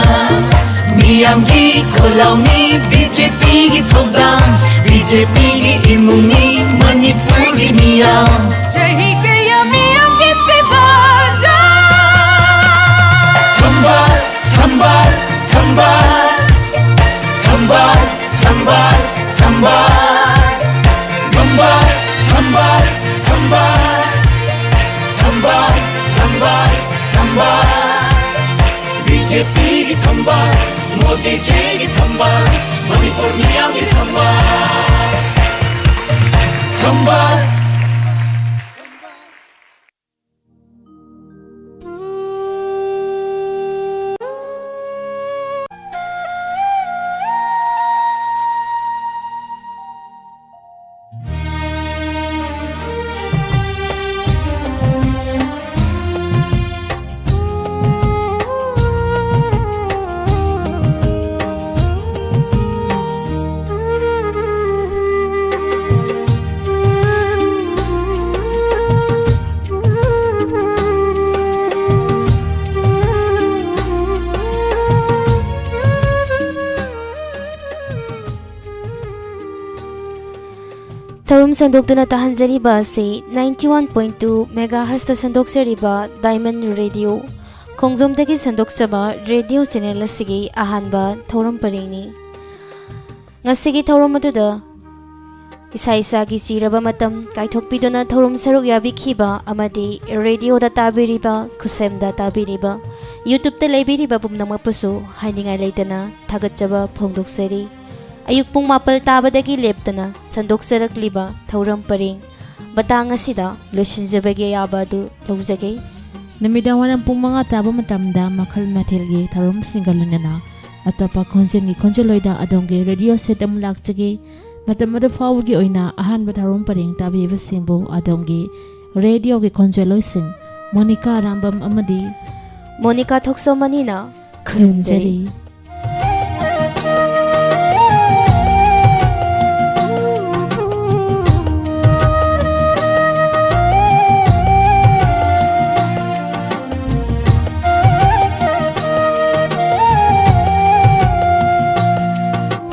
ꯃꯤꯌꯥꯝꯒꯤ ꯈꯨꯜꯂꯥꯎꯅꯤ ꯕꯤ ꯖꯦ ꯄꯤꯒꯤ ꯊꯧꯗꯥꯡ, ꯕꯤ ꯖꯦ ꯄꯤꯒꯤ ꯏꯃꯨꯡꯅꯤ ꯃꯅꯤꯄꯨꯔꯒꯤ ꯃꯤꯌꯥꯝ꯫ ꯆꯍꯤ ꯀꯌꯥ ꯃꯤꯌꯥꯝꯒꯤ ꯁꯦꯕꯥꯗ꯫ ꯊꯝꯕꯥꯜ, ꯊꯝꯕꯥꯜ, ꯊꯝꯕꯥꯜ, ꯊꯝꯕꯥꯜ, ꯊꯝꯕꯥꯜ, ꯊꯝꯕꯥꯜ꯫ ꯊꯝꯕꯥꯜ, ꯊꯝꯕꯥꯜ, ꯊꯝꯕꯥꯜ, ꯊꯝꯕꯥꯜ, ꯊꯝꯕꯥꯜ, ꯊꯝꯕꯥꯜ꯫ ꯕꯤ ꯖꯦ ꯄꯤꯒꯤ ꯊꯝꯕꯥꯜ, ꯃꯣꯗꯤꯖꯤꯒꯤ ꯊꯝꯕꯥꯜ, ꯃꯅꯤꯄꯨꯔ ꯃꯤꯌꯥꯝꯒꯤ ꯊꯝꯕꯥꯜ꯫ ꯊꯝꯕꯥꯜ꯫ ꯊꯧꯔꯝ ꯁꯟꯗꯣꯛꯇꯨꯅ ꯇꯥꯍꯟꯖꯔꯤꯕ ꯑꯁꯤ ninety one point two megahertzꯇ ꯁꯟꯗꯣꯛꯆꯔꯤꯕ Diamond Radio, ꯈꯣꯡꯖꯣꯝꯗꯒꯤ ꯁꯟꯗꯣꯛꯆꯕ radio channel ꯑꯁꯤꯒꯤ ꯑꯍꯥꯟꯕ ꯊꯧꯔꯝ ꯄꯔꯦꯡꯅꯤ꯫ ꯉꯁꯤꯒꯤ ꯊꯧꯔꯝ ꯑꯗꯨꯗ ꯏꯁꯥ ꯏꯁꯥꯒꯤ ꯆꯤꯔꯕ ꯃꯇꯝ ꯀꯥꯏꯊꯣꯛꯄꯤꯗꯨꯅ ꯊꯧꯔꯝ ꯁꯔꯨꯛ ꯌꯥꯕꯤꯈꯤꯕ ꯑꯃꯗꯤ radioꯗ ꯇꯥꯕꯤꯔꯤꯕ, ꯈꯨꯠꯁꯦꯝꯗ ꯇꯥꯕꯤꯔꯤꯕ, YouTubeꯇ ꯂꯩꯕꯤꯔꯤꯕ ꯄꯨꯝꯅꯃꯛꯄꯨꯁꯨ ꯍꯥꯏꯅꯤꯡꯉꯥꯏ ꯂꯩꯇꯅ ꯊꯥꯒꯠꯆꯕ ꯐꯣꯡꯗꯣꯛꯆꯔꯤ꯫ ꯑꯌꯨꯛ ꯄꯨꯡ ꯃꯥꯄꯜ ꯇꯥꯕꯗꯒꯤ ꯂꯦꯞꯇꯅ ꯁꯟꯗꯣꯛꯆꯔꯛꯂꯤꯕ ꯊꯧꯔꯝ ꯄꯔꯦꯡ ꯃꯇꯥꯡ ꯑꯁꯤꯗ ꯂꯣꯏꯁꯤꯟꯖꯕꯒꯤ ꯑꯌꯥꯕ ꯑꯗꯨ ꯂꯧꯖꯒꯦ꯫ ꯅꯨꯃꯤꯗꯥꯡ ꯋꯥꯏꯔꯝ ꯄꯨꯡ ꯃꯉꯥ ꯇꯥꯕ ꯃꯇꯝꯗ ꯃꯈꯜ ꯃꯊꯦꯜꯒꯤ ꯊꯧꯔꯝꯁꯤꯡꯒ ꯂꯣꯏꯅꯅ ꯑꯇꯣꯞꯄ ꯈꯣꯟꯖꯦꯜꯒꯤ ꯈꯣꯟꯖꯦꯜꯂꯣꯏꯗ ꯑꯗꯣꯝꯒꯤ radio set ꯑꯃ ꯂꯥꯛꯆꯒꯦ꯫ ꯃꯇꯝ ꯑꯗꯨ ꯐꯥꯎꯕꯒꯤ ꯑꯣꯏꯅ ꯑꯍꯥꯟꯕ ꯊꯧꯔꯝ ꯄꯔꯦꯡ ꯇꯥꯕꯤꯕꯁꯤꯡꯕꯨ ꯑꯗꯣꯝꯒꯤ ꯔꯦꯗꯤꯑꯣꯒꯤ ꯈꯣꯟꯖꯦꯜꯂꯣꯏꯁꯤꯡ ꯃꯣꯅꯤꯀꯥ ꯑꯔꯥꯝꯕꯝ ꯑꯃꯗꯤ ꯃꯣꯅꯤꯀꯥ ꯊꯣꯛꯆꯣꯃꯅꯤꯅ ꯈꯨꯔꯨꯝꯖꯔꯤ꯫